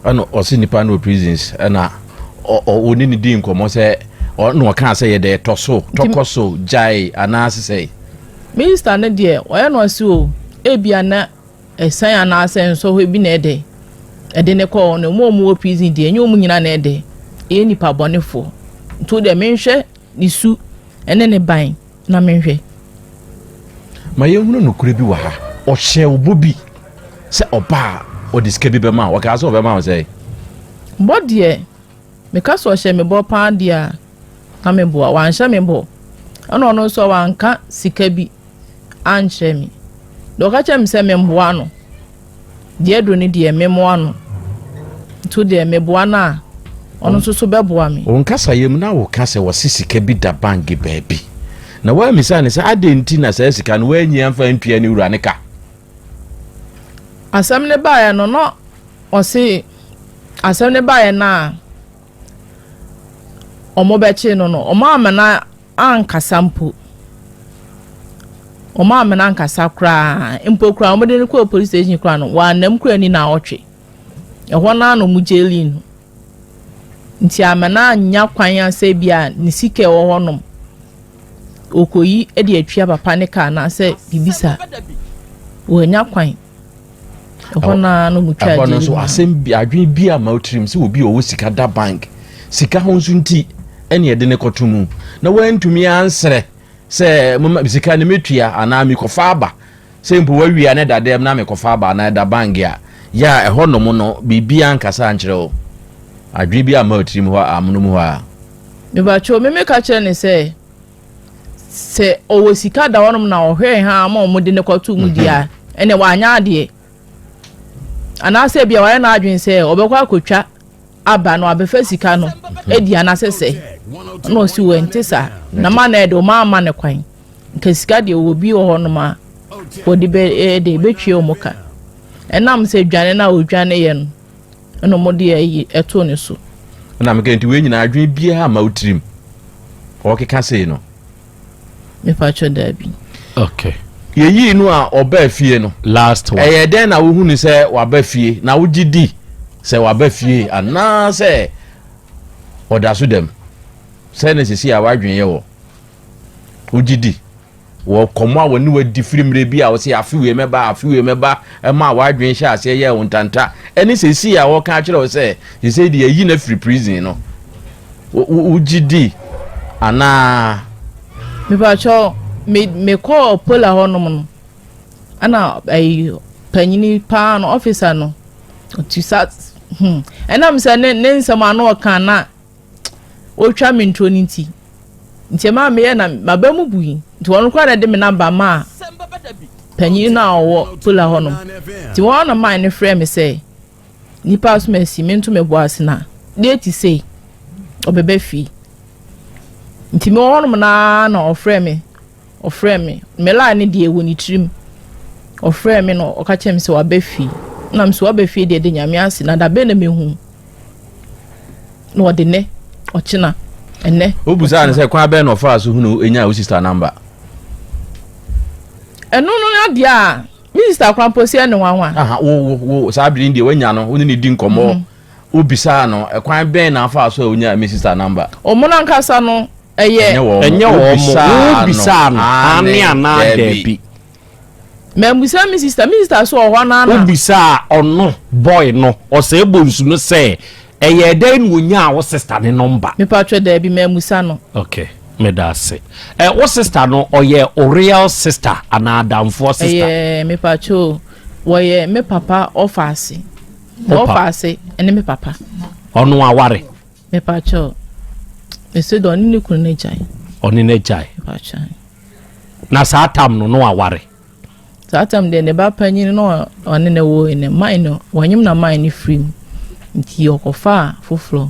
Ɛna ɔse nipa no wɔ prisons, ɛna ɔne ne di nkɔmmɔ sɛ ɔna ɔkaa sɛ yɛdɛ tɔ so, tɔkɔ so, gyae anaasɛ sɛ. Minister no deɛ ɔyɛ no ɔse o, ebia na ɛsan anaasɛ nsɔhwɛ bi na ɛdɛ ɛde ne kɔɔ no, ɔmo a ɔmo wɔ prison deɛ ɛnyɛ ɔmo nyinaa na ɛdɛ ɛyɛ nipa bɔnefoɔ. Nti deɛ menhwɛ ne su ɛne ne ban na menhwɛ. Ma yɛhunu nokorɛ bi wɔ ha. Ɔhyɛ wo bɔ bi sɛ ɔba a ɔde sika bi bɛma wo. Ɔkaa sɛ ɔbɛma wo sɛ? Bɔ deɛ, meka sɛ ɔhyɛ me bɔ paa deɛ a, na meboa. Wanhyɛ me bɔ. Ɛna ɔno nso wanka sika bi ankyerɛ me. Deɛ ɔka kyerɛ me sɛ memboa no. Deɛ duro ne deɛ memmoa no. Nti deɛ meboa no a, ɔno nso so bɛboa me. Wo nkasa yam na woka sɛ wɔse sika bi da bank baabi. Na woammisa ne sɛ adɛn nti na saa sika no woanyi amfa antua ne wura ne ka? Asɛm ne baeɛ no, na ɔse asɛm ne baeɛ no a ɔmo bɛkye no no, ɔmo ama no ankasa mpo. Ɔmo ama no ankasa koraa. Mpo koraa ɔmo de no kɔɔ police station koraa no, wɔanam koraa ni na ɔtwe. Ɛhɔ naa na ɔmo jaili no. Nti ama no anya kwan asɛ bi a ne sika ɛwɔ hɔnom okoyi de atua papa ne kaa anaasɛ biribi saa. Wɔanya kwan. Ɛhɔ naa na ɔmo twa Ɛhɔ no jaili nso no. asɛm bi adwene bi ama wo tirim sɛ obi a ɔwɔ sika da bank sika ho nso nti ɛne ɛde ne kɔto mu na woantumi ansrɛ sɛ moma sika no mɛtua anaa mekɔfa aba sɛ mpo woawia ne da dɛm na mekɔfa aba anaa ɛda bank a yɛ a ɛhɔ nom no biribia nkasa ankyerɛ wo adwene bi ama wo tirim hɔ amono mu hɔ a. Mebatwo me meka kyerɛ ne sɛ sɛ ɔwɔ sika da hɔnom na ɔhwɛ ha ma ɔmo de ne kɔto mu deɛ a ɛnɛ wanya adeɛ anaasɛ bia wayɛ n'adwene sɛ ɔbɛkɔ akɔtwa aba no abɛfa sika no adi anaasɛ sɛ na ɔsi wɔ nte saa na ma na ɛde ɔmo ama ne kwan nka sika deɛ wɔ bi wɔ hɔnom a wɔde bɛ ɛde bɛtwie ɔmo ka ɛnam sɛ dwane na ɔdwane yɛ no. Ɛna ɔmo de ayi ɛtoo ne so. Ɛna meka nti wei nyinaa adwene biara ma wo tirim ɔkeka sei no. Mepakyɛ daabi. Okay. Yɛyii no a ɔbaa fie no. Last one. Ɛyɛ dɛn na wohu no sɛ waba fie na wogye di sɛ waba fie anaasɛ ɔda so dam? Sɛ na sisi a w'adwene yɛ wɔ wogye di wɔ kɔmɔ a wɔne wadi firi mmerɛ bi a wɔsɛ afe wei mɛba afe wei mɛba ɛma w'adwene hyɛ aseɛ yɛ wo ntanta ɛne sisi a wɔka akyerɛ wo sɛ sisi deɛ yɛyi no afiri prison no wogye di anaa? Mepakyɛw, me mekɔɔ Pola hɔnom no, ɛna ɛyi panyini paa no ɔfisa no ɔti sa hmm ɛnam sɛ ne ne nsɛm ano ɔka na ɔtwa me nturo no nti nti ɛmaa meyɛ na maba mu bui nti wɔn koraa na ɛde me namba maa panyin no a ɔwɔ Pola hɔnom nti wɔn na maa ne frɛ me sɛ. Nnipa asom asi, mento me bo ase na date sei ɔbɛba fie. Nti mewɔ hɔnom naa na ɔfrɛ me, ɔfrɛ me. Me line no deɛ ɛwɔ ne tirim. Ɔfrɛ me na ɔka kyerɛ me sɛ waba fie. Na me sɛ waba fie deɛ de nyame ase na da bɛn na mehu. Na ɔde nɛ, ɔkyena, ɛnɛ. Wobusaa no sɛ kwan bɛn na ɔfaa so hunu nyaa wo sister number? Ɛno no adeɛ a Me sista koraa mpo sɛ ɛne nwanwa. Aha, wo wo wo saa bere deɛ wanya no, wo ne ne di nkɔmmɔ. Mm -hmm. Wobisaa no, ɛkwan bɛn na afa so a onyaa me sista namba? Ɔmo no ankasa no, ɛyɛ. Ɛnyɛ wɔn. Ɛnyɛ wɔn. Wobisaa no, aane anaa daabi. Mɛmbusa me sista, me sista so wɔ hɔ naa na. Wobisaa ɔno boy no, ɔsɛe bonsu no sɛ Ɛyɛɛ dɛn na onyaa wo sister ne number? Mepatwɔ daabi mamusa no. Ok meda ase. Ɛ wo sister no ɔyɛ wo real sister anaa adamfoɔ sister? Ɛyɛ mepatwɔ o wɔyɛ me papa ɔfaase. Ɔfaase ɛne me papa. Ɔno aware? Mepatwɔ mese dɛ ɔne ne kunu no agyae. Ɔne no agyae. Mepatwɔ. Na saa tam no no aware? Saa tam deɛ ne ba panyin no ɔne no woe no man no wɔnyem na man no firi mu nti ɔkɔfaa foforɔ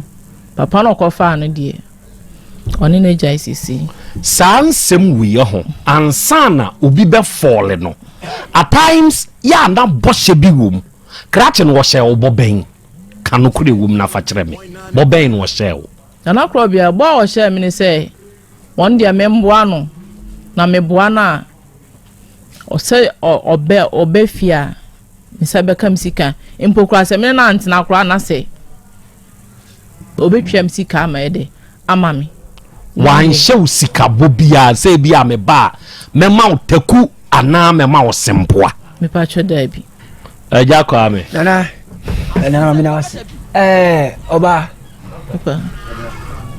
papa no ɔkɔfaa no deɛ ɔne no agyae sisi. Saa nsɛm wei ho ansa na obi bɛ fɔle no at times yɛ a na bɔhyɛ bi wom krakye no ɔhyɛɛ wo bɔ bɛn ka nokorɛ wom na fa kyerɛ me bɔ bɛn na ɔhyɛɛ wo. Nana Korɔbea bɔ a ɔhyɛɛ me ne sɛ wɔn deɛ memboa no na meboa no a Ɔsɛ ɔbɛ ɔbɛ fie a, me nsa bɛka me sika. Mpo koraa sɛ me ne no antena koraa na sɛ ɔbɛtua me sika ama ɛdɛ ama me. Wanhyɛ wo sika bɔ biara sɛ ebi a meba a mɛma wo taku anaa mɛma wo sempoa. Mepatwɛ daabi. Agya Kwame. Nana, nana maame na wase. Ɛɛ ɔba. Papa.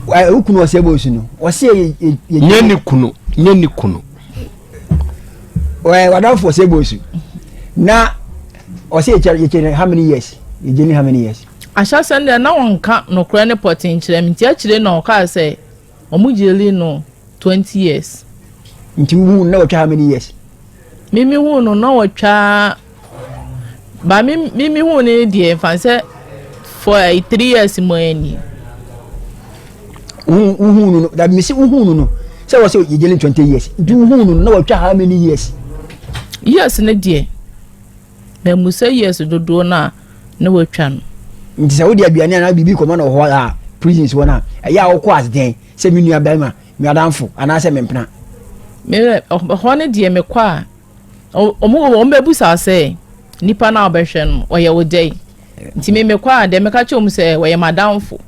Wo kunu ɔsɛ bɔ osu no. Ɔsɛ yɛ yɛ. Nyɛ ne kunu, nyɛ ne kunu. Ɔyɛ wadamfo ɔsɛ bɔ osu. Na ɔsɛ yɛ kyɛ yɛ how many years? Yɛ gyeni how many years? Ahyɛsɛ deɛ na wɔnka nokorɛ ne pɔtee nkyerɛ me nti akyire na ɔkaa sɛ wɔn gyeli no 20 years. Nti wohu na wɔtwa how many years? Me me hu no na wɔtwa ba me me me hu no deɛ nfa sɛ for uh, 3 years mu ani. Wohu no no dabi mesi wohu no no sɛ wɔ sɛ yɛgyeli 20 years nti wohu no na wɔtwa how many years? Years ne deɛ mɛmusa years dodoɔ no a na watwa no. Nti sɛ wode aduane anaa biribi kɔma no wɔ hɔ a prisons hɔ no a ɛyɛ a wokɔ as dɛn sɛ me nua bɛrima me adamfo anaasɛ me mpena. Me hɔ no deɛ mekɔ a ɔmo wɔn bɛbusa sɛ nipa no a ɔbɛhwɛ no ɔyɛ wo dɛn nti me mekɔ a deɛ meka kyerɛ wɔn sɛ wɔyɛ m'adamfo.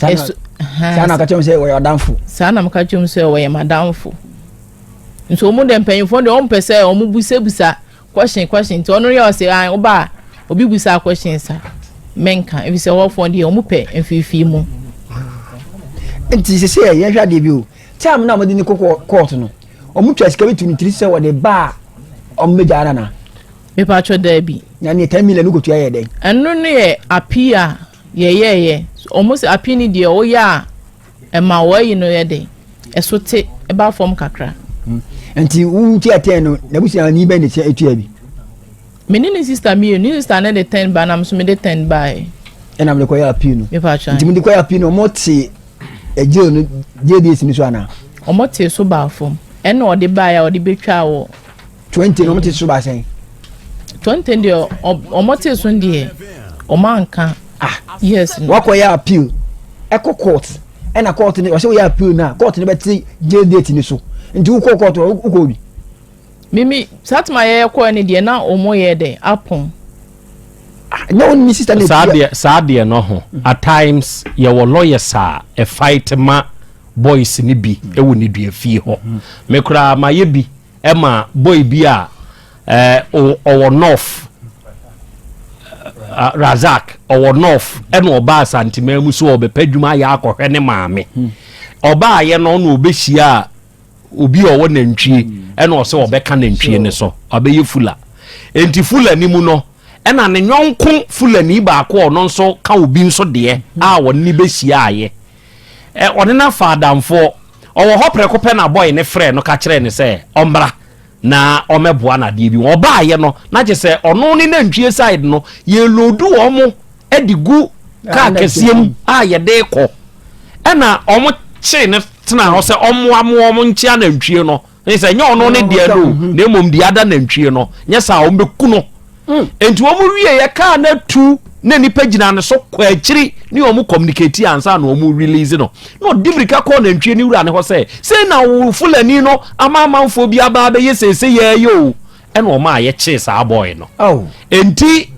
Saa na ɔka kyerɛ wɔn sɛ wɔyɛ ɔdamfo. Saa na meka kyerɛ wɔn sɛ wɔyɛ m'adamfo. Nso wɔn deɛ mpanyinfoɔ deɛ wɔn mpɛ sɛ wɔn busabusa Question question nti ɔno yɛ ɔsɛ an woba a obi busa question sa menka efisɛ hɔfoɔ deɛ wɔn pɛ mfirifiri mu. Nti sese yɛ yɛhwɛ adeɛ bi o time na wɔde ne kɔ court no wɔn twa sika bi tu ne tiri sɛ wɔde ba a wɔn bɛgya ara na. Mepatwɔ daabi. Na ne 10 million no kotua yɛ dɛn. Ɛno no yɛ appeal a yɛyɛɛyɛ wɔn sɛ appeal no deɛ ɔyɛ a Ɛma w'ayi no yɛ den, ɛso te, ɛba fam kakra. Nti wotua 10 no, n'abusuani bɛn na etua bi? Me ne ne sista mmienu, ne sista no de 10 ba na me nso mede 10 baeɛ. Ɛna mede kɔyɛ appeal no. Nti mede kɔyɛ appeal no, wɔn te jail no jail days no so anaa? Wɔn te so baa fam. Ɛna ɔde baeɛ a ɔde betwaa wɔ. 20 no wɔn te so baa sɛn? 20 deɛ wɔn te so deɛ. Wɔn anka Ah. Yes no. Wakɔ yɛ appeal ɛkɔ court ɛna court no ɔsɛ woyɛ appeal no a court no bɛte jail date no so nti wokɔ court wokɔ bi. Mimi saa tuma yɛyɛ kɔɛ no deɛ na wɔn yɛ dɛ apɔn. Ah, nyɛ wo ne sister na saa deɛ saa deɛ no ho at times yɛwɔ lawyers a ɛfight ma boys no bi ɛwɔ ne dua fie hɔ. Me koraa mayɛ bi ɛma boy bi a ɔwɔ north, Razak ɔwɔ north, ɛna ɔba Asanteman mu so ɔbɛpɛ adwuma ayɛ akɔhwɛ ne maame. Ɔbaayɛ no na ɔbɛhyia a obi a ɔwɔ nantwie, ɛna ɔsɛ ɔbɛka nantwie ne so ɔbɛyɛ fula. Enti fula ni mu no, ɛna ne nyɔnko fulani baako a ɔno nso ka obi nso deɛ a ɔne ne bɛhyia ayɛ ɛ ɔne no afa adamfoɔ ɔwɔ hɔ prɛko pɛ na boy ne frɛ no ka kyerɛ ne sɛ ɔmmra na ɔmɛboa no adeɛ bi. Ɔbaayɛ no na kyɛ sɛ ɔno ne nantwie side no yɛload wɔn mo de gu kaa kɛseɛ mu a yɛde kɔ, ɛna ɔmo kyee ne tena hɔ sɛ ɔmmoa mo ɔmo nkyea nantwie no ne sɛ nyɛ ɔno ne deɛ no, na mmom deɛ ada nantwie no nyɛ saa ɔmo bɛku no. Nti wɔn wie yɛ kaa no atu na nipa gyina ne so kɔ akyiri ne wɔn communicate ansa na wɔn release no, na ɔdi mirika kɔɔ nantwie ne wura ne hɔ sɛ sei na wo fulani no ama amanfoɔ bi aba abɛyɛ seese yɛɛyɛ o, ɛna wɔn a yɛkyee saa boy no. Nti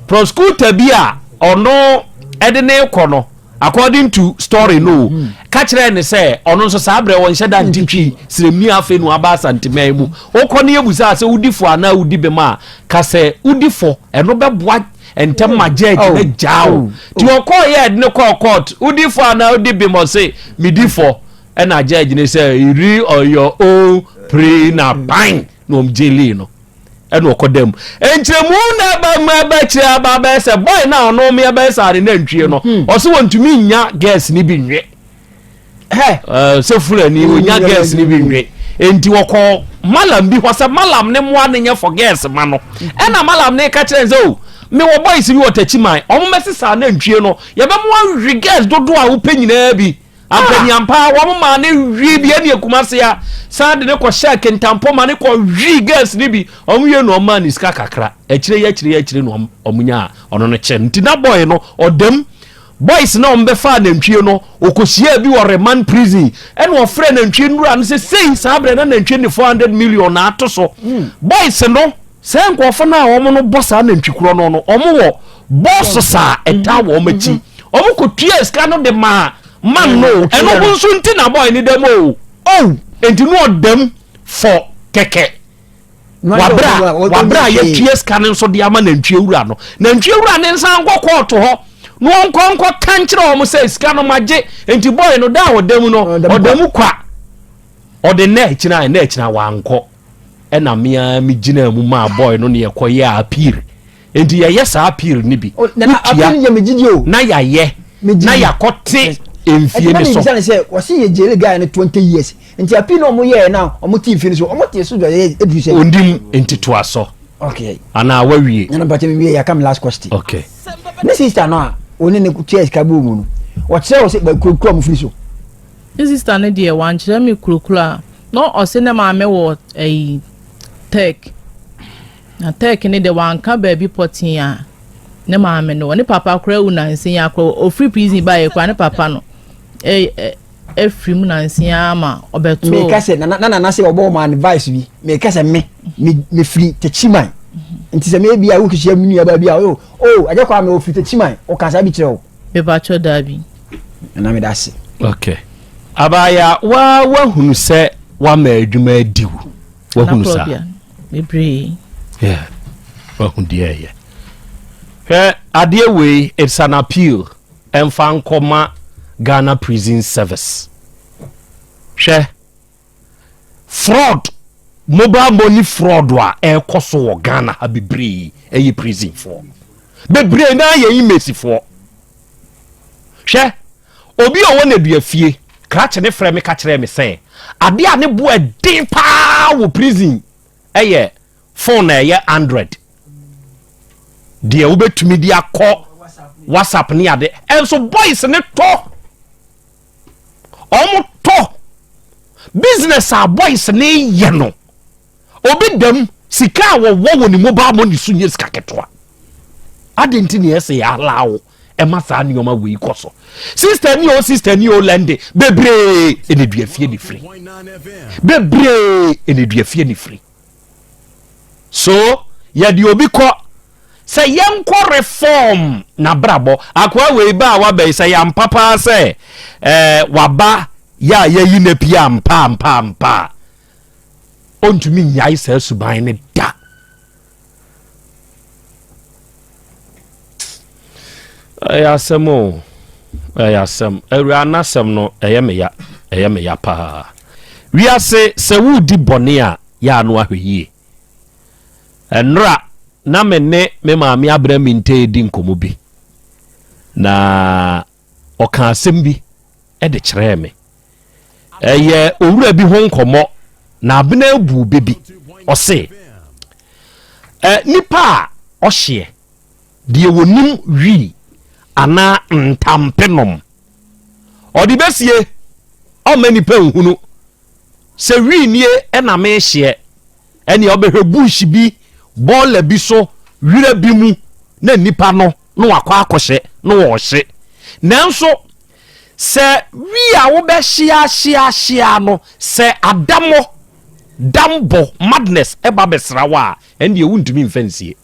prosecutor bi a ɔno ɛde ne kɔ no, according to story no, ka kyerɛ ne sɛ ɔno nso saa berɛ wɔnhyɛ da ntitwi sremni, afei no aba Asanteman mu wokɔ ne yɛbusa sɛ wodi fo anaa wodi bem a, ka sɛ wodi fo, ɛno bɛboa ntɛm ma judge na gyaa wo. Nti ɔkɔɔ yɛ ɛde ne kɔɔ court, wodi fo anaa wodi bem? Ɔse medi fo, ɛna judge ne sɛ read on your own pray na ban na ɔm jail no, ɛna ɔkɔ dam. Nkyerɛmu na ɛba mu ɛbɛ kyerɛ aba bɛyɛ sɛ boy na ɔno mi ɛbɛyɛ sɛ ade nantwie no, ɔsɛ wɔntumi nya girls ni bi nwe sɛ fulani onya girls ni bi nwe, nti wɔkɔ malam bi hɔ sɛ malam ne mmoa ne nyɛ for girls ma no. Ɛna malam ne ka kyerɛ sɛ o mewɔ boys bi wɔ Takyiman, ɔmo mɛsesa nantwie no, yɛbɛmo awe girls dodoɔ a wopɛ nyinaa bi. Ampaniampa wɔn maa ne wie bi ɛne Ekumase a saa de ne kɔ hyɛ kentampɔ ma ne kɔ wi girls ne bi. Wɔn wie na wɔn maa ne sika kakra akyire yɛ akyire yɛ akyire na wɔn nya ɔno no kyɛ. Nti na boy no ɔdam boys na wɔn bɛfa nantwie no, okohyia bi wɔ remand prison, ɛna ɔfrɛ nantwie nura no sɛ sei saa abirɛ na nantwie ne 400 million na ato so. Boys no sɛ nkurɔfo no a wɔn no bɔ saa nantwi korɔ no, wɔn wɔ bosses a ɛta wɔn akyi, wɔn kɔ tua sika no de maa man no. Ɛno ho nso nti na boy ne dɛm o. Oh, nti no ɔdam fɔ kɛkɛ wabra wabra yɛtua sika no nso de ama nantwie wura no. Nantwie wura ne nsa nkɔ kɔɔto hɔ na wɔnkɔ nkɔ ka nkyerɛ wɔn sɛ sika no magye. Nti boy no da a ɔdam no, ɔdam kwa, ɔde nnɛ akyina nnɛ akyina wankɔ, ɛna mmea mi gyina mu maa boy no ne yɛkɔ yɛ appeal. Nti yɛyɛ saa appeal ni bi wotua na yɛayɛ na yɛakɔte mfie ne so. Ɛti na sɛ wɔsi yɛ jail guy no 20 years, nti appeal na ɔmo yɛ na ɔmo ti mfie no so, ɔmo te so dɔ yɛ eduru sɛ. Ondim nti to asɔ. Okay. Anaa wawie? Nana mpatɛ mi wie, yɛ aka mi last question. Okay. Ne sister no a wɔne ne tua sika bɔ mu no, wɔkyerɛ wɔ sɛ kurokuro a mo firi so? Ne sister no deɛ, wankyerɛ me kurokuro a na ɔse ne maame wɔ ɛyi Tech, na Tech ne deɛ wanka baabi pɔtee a ne maame no wɔ. Ne papa koraa wu nansi ya koraa ofiri prison baayɛ koraa, ne papa no ɛ ɛ efiri mu nansi ya ama ɔbɛto. Meka sɛ nana nana sɛ ɔbɔ ɔmo advice bi, meka sɛ me mefiri Techiman, nti sɛ mebi a wokuhyia mu nua baa bi a o o agya kɔ a me ofiri Techiman, ɔka saa bi kyerɛ wo? Mepakyɛ, daabi. Nana, meda ase. Okay, abaya wa wahunu sɛ wama adwuma adi wo, wahunu saa? Bebree. Yeah, wahu deɛ ɛyɛ. Hwɛ adeɛ wei, it's an appeal ɛmfa nkɔma Ghana Prison Service. Hwɛ, fraud, mobile money fraud a ɛrekɔ so wɔ Ghana ha bebree ɛyɛ prison foɔ bebree na yɛ inmates foɔ. Hwɛ, obi a ɔwɔ nadua fie krakye ne frɛ me ka kyerɛ me sɛ adeɛ a ne bo ɛden paa wɔ prison ɛyɛ phone na ɛyɛ Android deɛ wobɛtumi de akɔ WhatsApp ne ade. Ɛnso boys ne tɔ, ɔmo tɔ business a boys ne yɛ no, obi dam sika a wɔwɔ wɔ ne mobile money so nyɛ sika ketewa. Adɛn nti na ɛsɛ yɛ allow ɛma saa nneɛma wei kɔ so? Sister ni o, sister ni o, lɛnde bebree ɛna dua fie ne firi. Bebree ɛna dua fie ne firi. So yɛde obi kɔ sɛ yɛnkɔ reform n'abrabɔ. Akoa wei ba a waba yi sɛ yɛampa paa sɛ ɛɛ waba yɛ a yɛyi no pie ampa ampa ampa a ɔntumi nnyae saa suban no da. Ɛyɛ asɛm o, ɛyɛ asɛm. Awuraa n'asɛm no ɛyɛ me ya, ɛyɛ me ya paa. Wiase sɛ woredi bɔne a yɛ ano ahwɛ yie. Ɛnora na me ne me maame Abena Minteh redi nkɔmmɔ bi na ɔka asɛm bi de kyerɛɛ me. Ɛyɛ owura bi ho nkɔmmɔ na Abena abu bɛ bi. Ɔse, ɛ nipa a ɔhyeɛ deɛ wɔnim wii anaa ntampe nom ɔde bɛsie ɔmma nipa nhunu sɛ wii nie ɛna mehyeɛ ɛnea ɔbɛhwɛ bush bi bɔɔla bi so wira bi mu na nipa no na wakɔ akɔhyɛ na ɔrehye. Nanso sɛ wi a wobɛhyeahyeahyea no, sɛ adammɔ, dambɔ, madness, ɛba bɛsra wo a, ɛndeɛ wontumi mfa nsie.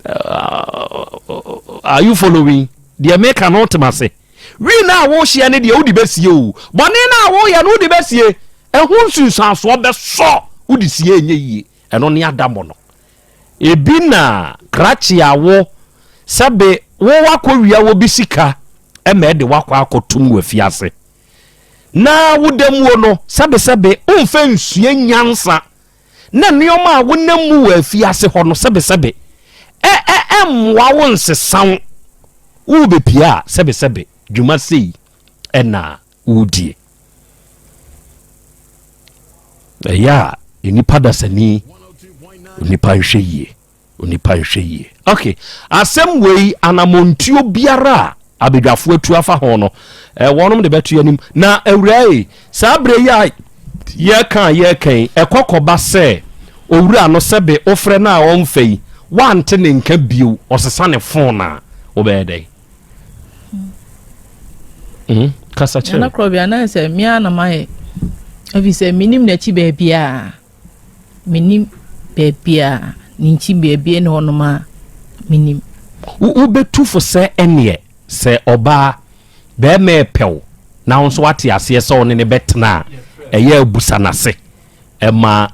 Uh, are you following? Deɛ meka no wotem ase. Wi no a wohyia no deɛ wode bɛsie o. Bɔne no a woyɛ no wode bɛsie. Ɛho nsunsuansoɔ bɛsɔ wode sie ɛnyɛ yie. Ɛno ne adammɔ no. Ebi na krakye a wo sɛbe wo wakɔ wia wɔ bi sika ma ɛde wakɔ akɔ tum wɔ afiase. Na wo da muo no sɛbe sɛbe wo nfa nsua nyansa na nneɛma a wo nam mu wɔ afiase hɔ no sɛbe sɛbe ɛ ɛ ɛmmoa wo nsesa wo. Wo bɛ pie a sɛbe sɛbe dwuma sei ɛna wodie. Ɛyɛ a nnipa dasani onipa nhwɛ yie onipa nhwɛ yie. Ok asɛm wei anamontuo biara a abadwafoɔ atu afa ho no eh, wɔnom de bɛto anim na awura yi saa berɛ yi a yɛka a yɛka yi ɛkɔ kɔba sɛ owura no sɛbe wofrɛ no a ɔmfa yi wante ne nka bio ɔsesa ne fon a wobɛyɛ dɛn? Mm, kasa kyerɛ. Nana Krɔbea, na sɛ me ara na mayɛ. Ɛfiri sɛ menim n'akyi baabiara. Menim baabiara. Ne nkyi baabi ne hɔnom a menim. Wobɛtu fo sɛ ɛneɛ sɛ ɔbaa bɛrima ɛpɛw na wo nso wate aseɛ sɛ ɔne ne bɛtena a ɛyɛ abusa n'ase ɛma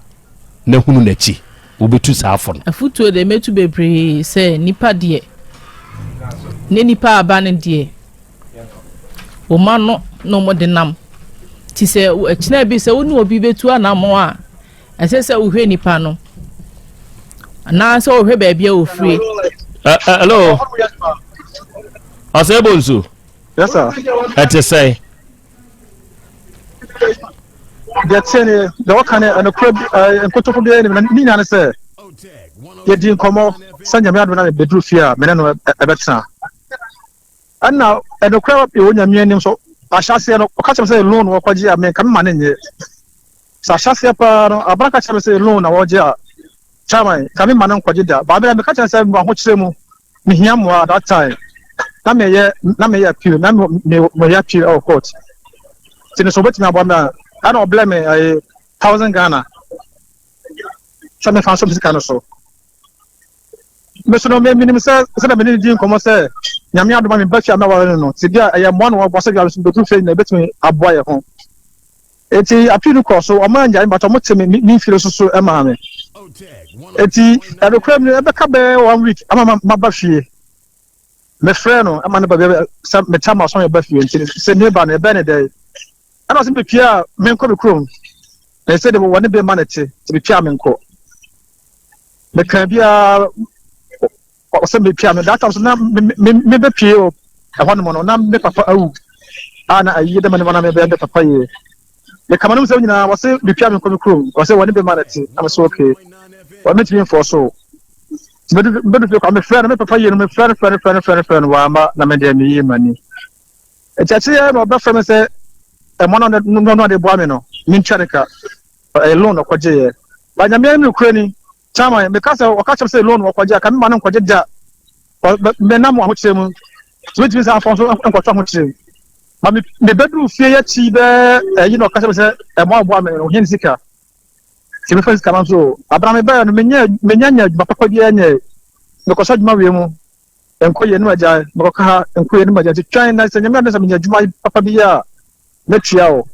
na hunu n'akyi. Wobɛtu saa fo no? Afotuo deɛ mɛtu bebree sɛ nipa deɛ ne nipa aba no deɛ wɔn ano na wɔn de nam ti sɛ ɛkyinɛ bi sɛ wo ne obi bɛtu anamɔ a ɛsɛ sɛ wohwɛ nipa no anaasɛ wohwɛ baabi a ofire. Hello ɔsɛ bonsu. Yes sir. Ɛte sɛ. Deɛ teɛ ne deɛ wɔka ne ɛnokorɛ nkotoko biara nim na ne nyinaa ne sɛ yɛdi nkɔmmɔ sɛ nyame adom na mebɛduru fie a mene no ɛbɛtena ɛna ɛnokorɛ ɛwɔ nyame anim so ahyɛaseɛ no ɔka kyerɛ me sɛ loan wɔkɔgye a menka mema ne nyɛ sɛ ahyɛaseɛ paa no abana ka kyerɛ me sɛ loan na wɔgye a chairman ka mema no nkɔgye da baabɛ meka kyerɛ sɛ ahokyerɛ mu mehia mmoa that time na meyɛ na meyɛ appeal na meyɛ appeal ɛwɔ court nti no so obetumi aboa me a ɛna ɔblɛ me ɛyɛ thousand Ghana sɛ mefa nso sika no so me so no me menim sɛ sɛ na mene ne di nkɔmmɔ sɛ nyame adoma me ba fie a mɛware no no nti bi a ɛyɛ mmoa na wɔboa sɛ bi a nso bɛduru fie nyina ɛbɛtumi aboa yɛ ho Enti appeal no kɔɔ so, wɔn angyae me but wɔn te me me mfiri so so maa me. Enti ɛnokorɛ mu no ɛbɛka bɛyɛ one week ama maba fie. Mefrɛ no ɛma no ba bia sɛ meta ma ɔsɔn yɛba fie nti sɛ meba no ɛbɛn ne dɛn. Ɛna ɔsɛ mepie a menkɔ me kurom. Na ɛsɛ de wɔne bɛma no te nti mepie a menkɔ. Meka biara ɔsɛ mepia me that time so na mebɛpie wɔ ɛhɔ nom no na me papa awu a na ayie dɛ ma ne ma na mebɛyɛ me papa yie mekama nom sɛ nyinaa wɔse mepia me nkɔ me kurom wɔsɛ wɔne bɛma no te na mesɛ okay wɔn metumi mfɔ so mebɛdu fie kwa mefrɛ no me papa yie no mefrɛ no frɛ no frɛ no frɛ no frɛ no wɔama na me deɛ meyie m'ani nti akyire na ɔbɛfrɛ me sɛ ɛmɔ no no no ade boa me no mentua ne ka ɛyɛ loan ɔkɔgyeeɛ ba nyame anim nokorɛ ni. Chairman, meka sɛ ɔka kyerɛ sɛ loan wɔkɔgye a, ka me ma no nkɔgye da. Menam ahokyerɛ mu. So metumi sɛ afɔ nso nkɔtɔ ahokyerɛ mu. Ma me mebɛduru fie akyi bɛɛ ɛyi na ɔka kyerɛ me sɛ ɛmoa ɔboa me no, ohia ne sika. Sɛ mefa sika no nso, abena mebɛɛ no, menyɛ menya nya adwuma papa biara nyɛ. Mekɔsɔ adwuma wie mu, nkɔ yie no magyae, mekɔka ha, nkɔ yie no magyae. Nti twɛn na sɛ Nyame adom sɛ menya adwuma papa bi yɛ a, mɛtua wo.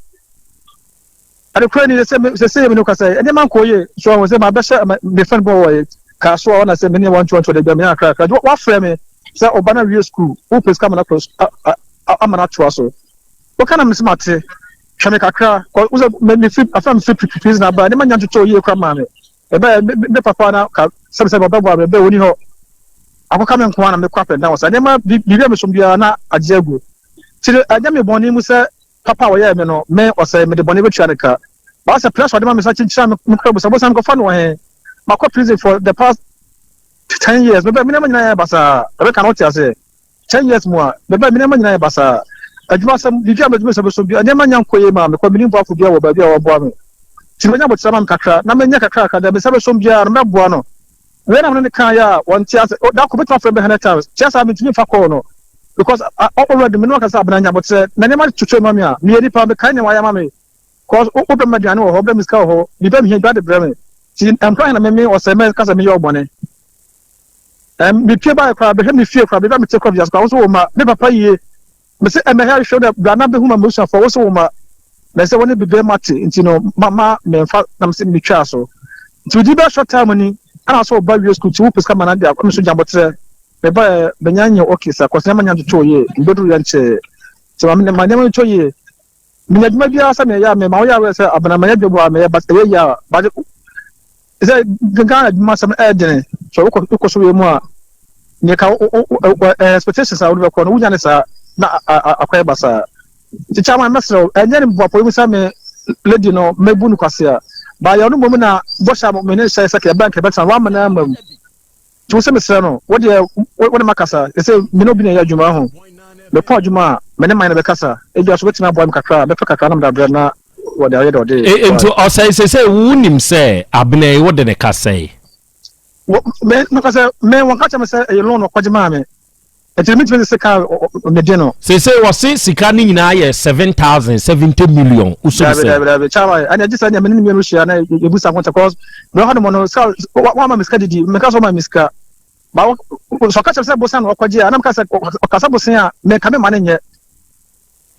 Adekorɛ ni sɛ sɛ sɛ me no kasa yi, nneɛma nkɔ yie. So ɔho sɛ mabɛhyɛ me fɛn bɔ wɔ kaa so a ɔna sɛ me ne wɔn ntoantoa da bi a menya kakra kakra. Wafrɛ me sɛ ɔba no awie sukuu, wopɛ sika ama no akɔ ama no atoa so. Woka na me sɛ mate, hwɛ me kakra. Kɔ wo sɛ me me fi afa me fi prison aba, nneɛma nya ntotɔ yie kora maa me. Ɛbɛyɛ me papa na ka sɛ sɛ ɔbɛboa me, ɛbɛyɛ ɔni hɔ. Akɔka me nko ara na mekɔ up and down saa. Nneɛma biribi a mesom biara na agye agu. Kyerɛ ɛnyɛ me bɔne mu sɛ papa a ɔyɛɛ me no, me ɔsɛe, mede bɔne bɛtua no ka. But sɛ pressure ɔde ma me sa kyinkyina me mekora busa bosan mekɔfa no wɔ he? Makɔ prison for the past 10 years, mebɛ me nneɛma nyinaa yɛ basaa. Ɛbɛka no wote aseɛ? 10 years mu a, mebɛ me nneɛma nyinaa yɛ basaa. Adwuma sɛm, biribi a mɛtumi sɛ bɛso bi, nneɛma nya nkɔ yie maa me, kɔ menim boafo biara wɔ baabi a wɔboa me. Nti manya aboterɛ ma me kakra, na menya kakrakra deɛ me nsa bɛsom biara no mɛboa no. Wei na me ne no kaeɛ a wɔnte ase. Oh, da ko bɛtumi afrɛ me 100 times. Kyerɛ saa mentumi mfa call no because already me ne wakasa abena nya aboterɛ na nneɛma twetwe ma me a meyɛ nipa mekae nea wayɛ ama me cause wodɔ me aduane wɔ hɔ wodɔ me sika wɔ hɔ biribi a mehia bi ade brɛ me nti ɛmfa na meme ɔsɛ mɛ kasa meyɛ ɔbɔne. Ɛm mepie baeɛ koraa bɛhwɛ me fie koraa baabi a mete koraa fiase koraa wo so wo ma me papa yie. Mese ɛmɛ ha hwɛ dɛ bra na bɛhu ma m'abusuafoɔ wo se wo ma na sɛ wɔne bebɛ mate nti no ma ma memfa na mese metwaa so nti wodi bɛ short time ni ana sɛ ɔba wie school nti wo pesika ma na de akɔ me so gyabotrɛ meba ɛ bɛnya nyɛ okay sa kɔsɛ nneɛma nya ntotɔ yie mbɛduru yɛ nkyɛɛ nti ma ma nneɛma ntotɔ yie Menya adwuma biara sɛ meyɛ a mema woyɛ aware sɛ abena manya adwuma bi wɔ ha meyɛ but ɛyɛ yie a but sɛ Ghana adwuma asɛm ɛyɛ dene so wokɔ wokɔ so wei mu a nea ka expectations a wode bɛkɔ no wonya ne saa na akɔyɛ basaa nti kyama mɛsrɛ wo ɛnyɛ ne mboapɔ yi mu sɛ me lady no mɛbu no kwasea baayɛ ɔno mmom na bɔhyɛ a me ne hyɛ sɛ kɛbɛn kɛbɛtena wamma no amma mu. Nti wo se mesrɛ no, wo deɛ wo ne makasa, sese me ne obi na ɛyɛ adwuma ho. Mepɔn adwuma a, me ne man no bɛkasa. Ebia so wobɛtumi aboa me kakra a, mɛpɛ kakra na mede abrɛ no na wɔde ayɛ deɛ ɔde E, nti ɔsɛe sese wonim sɛ abena yi wode ne ka sɛe? Wɔ, me, meka sɛ, me, wɔnka kyerɛ me sɛ ɛyɛ loan ɔkɔgye maa me. Nti mentumi de sika a mede no. Seesei wɔse sika no nyinaa yɛ 7,070 million, wosom sɛ. Dabi dabi dabi, chairman, ɛnna gye sɛ ɛnna me ne ne mmienu hyia na yɛbu sa nkonta cause bere hɔ nom no sika wɔama me sika didi, meka sɛ wɔma me sika. Ba sɛ ɔka kyerɛ sɛ bosan na ɔkɔgye a, na meka sɛ ɔkasa bosan a menka me ma no nyɛ.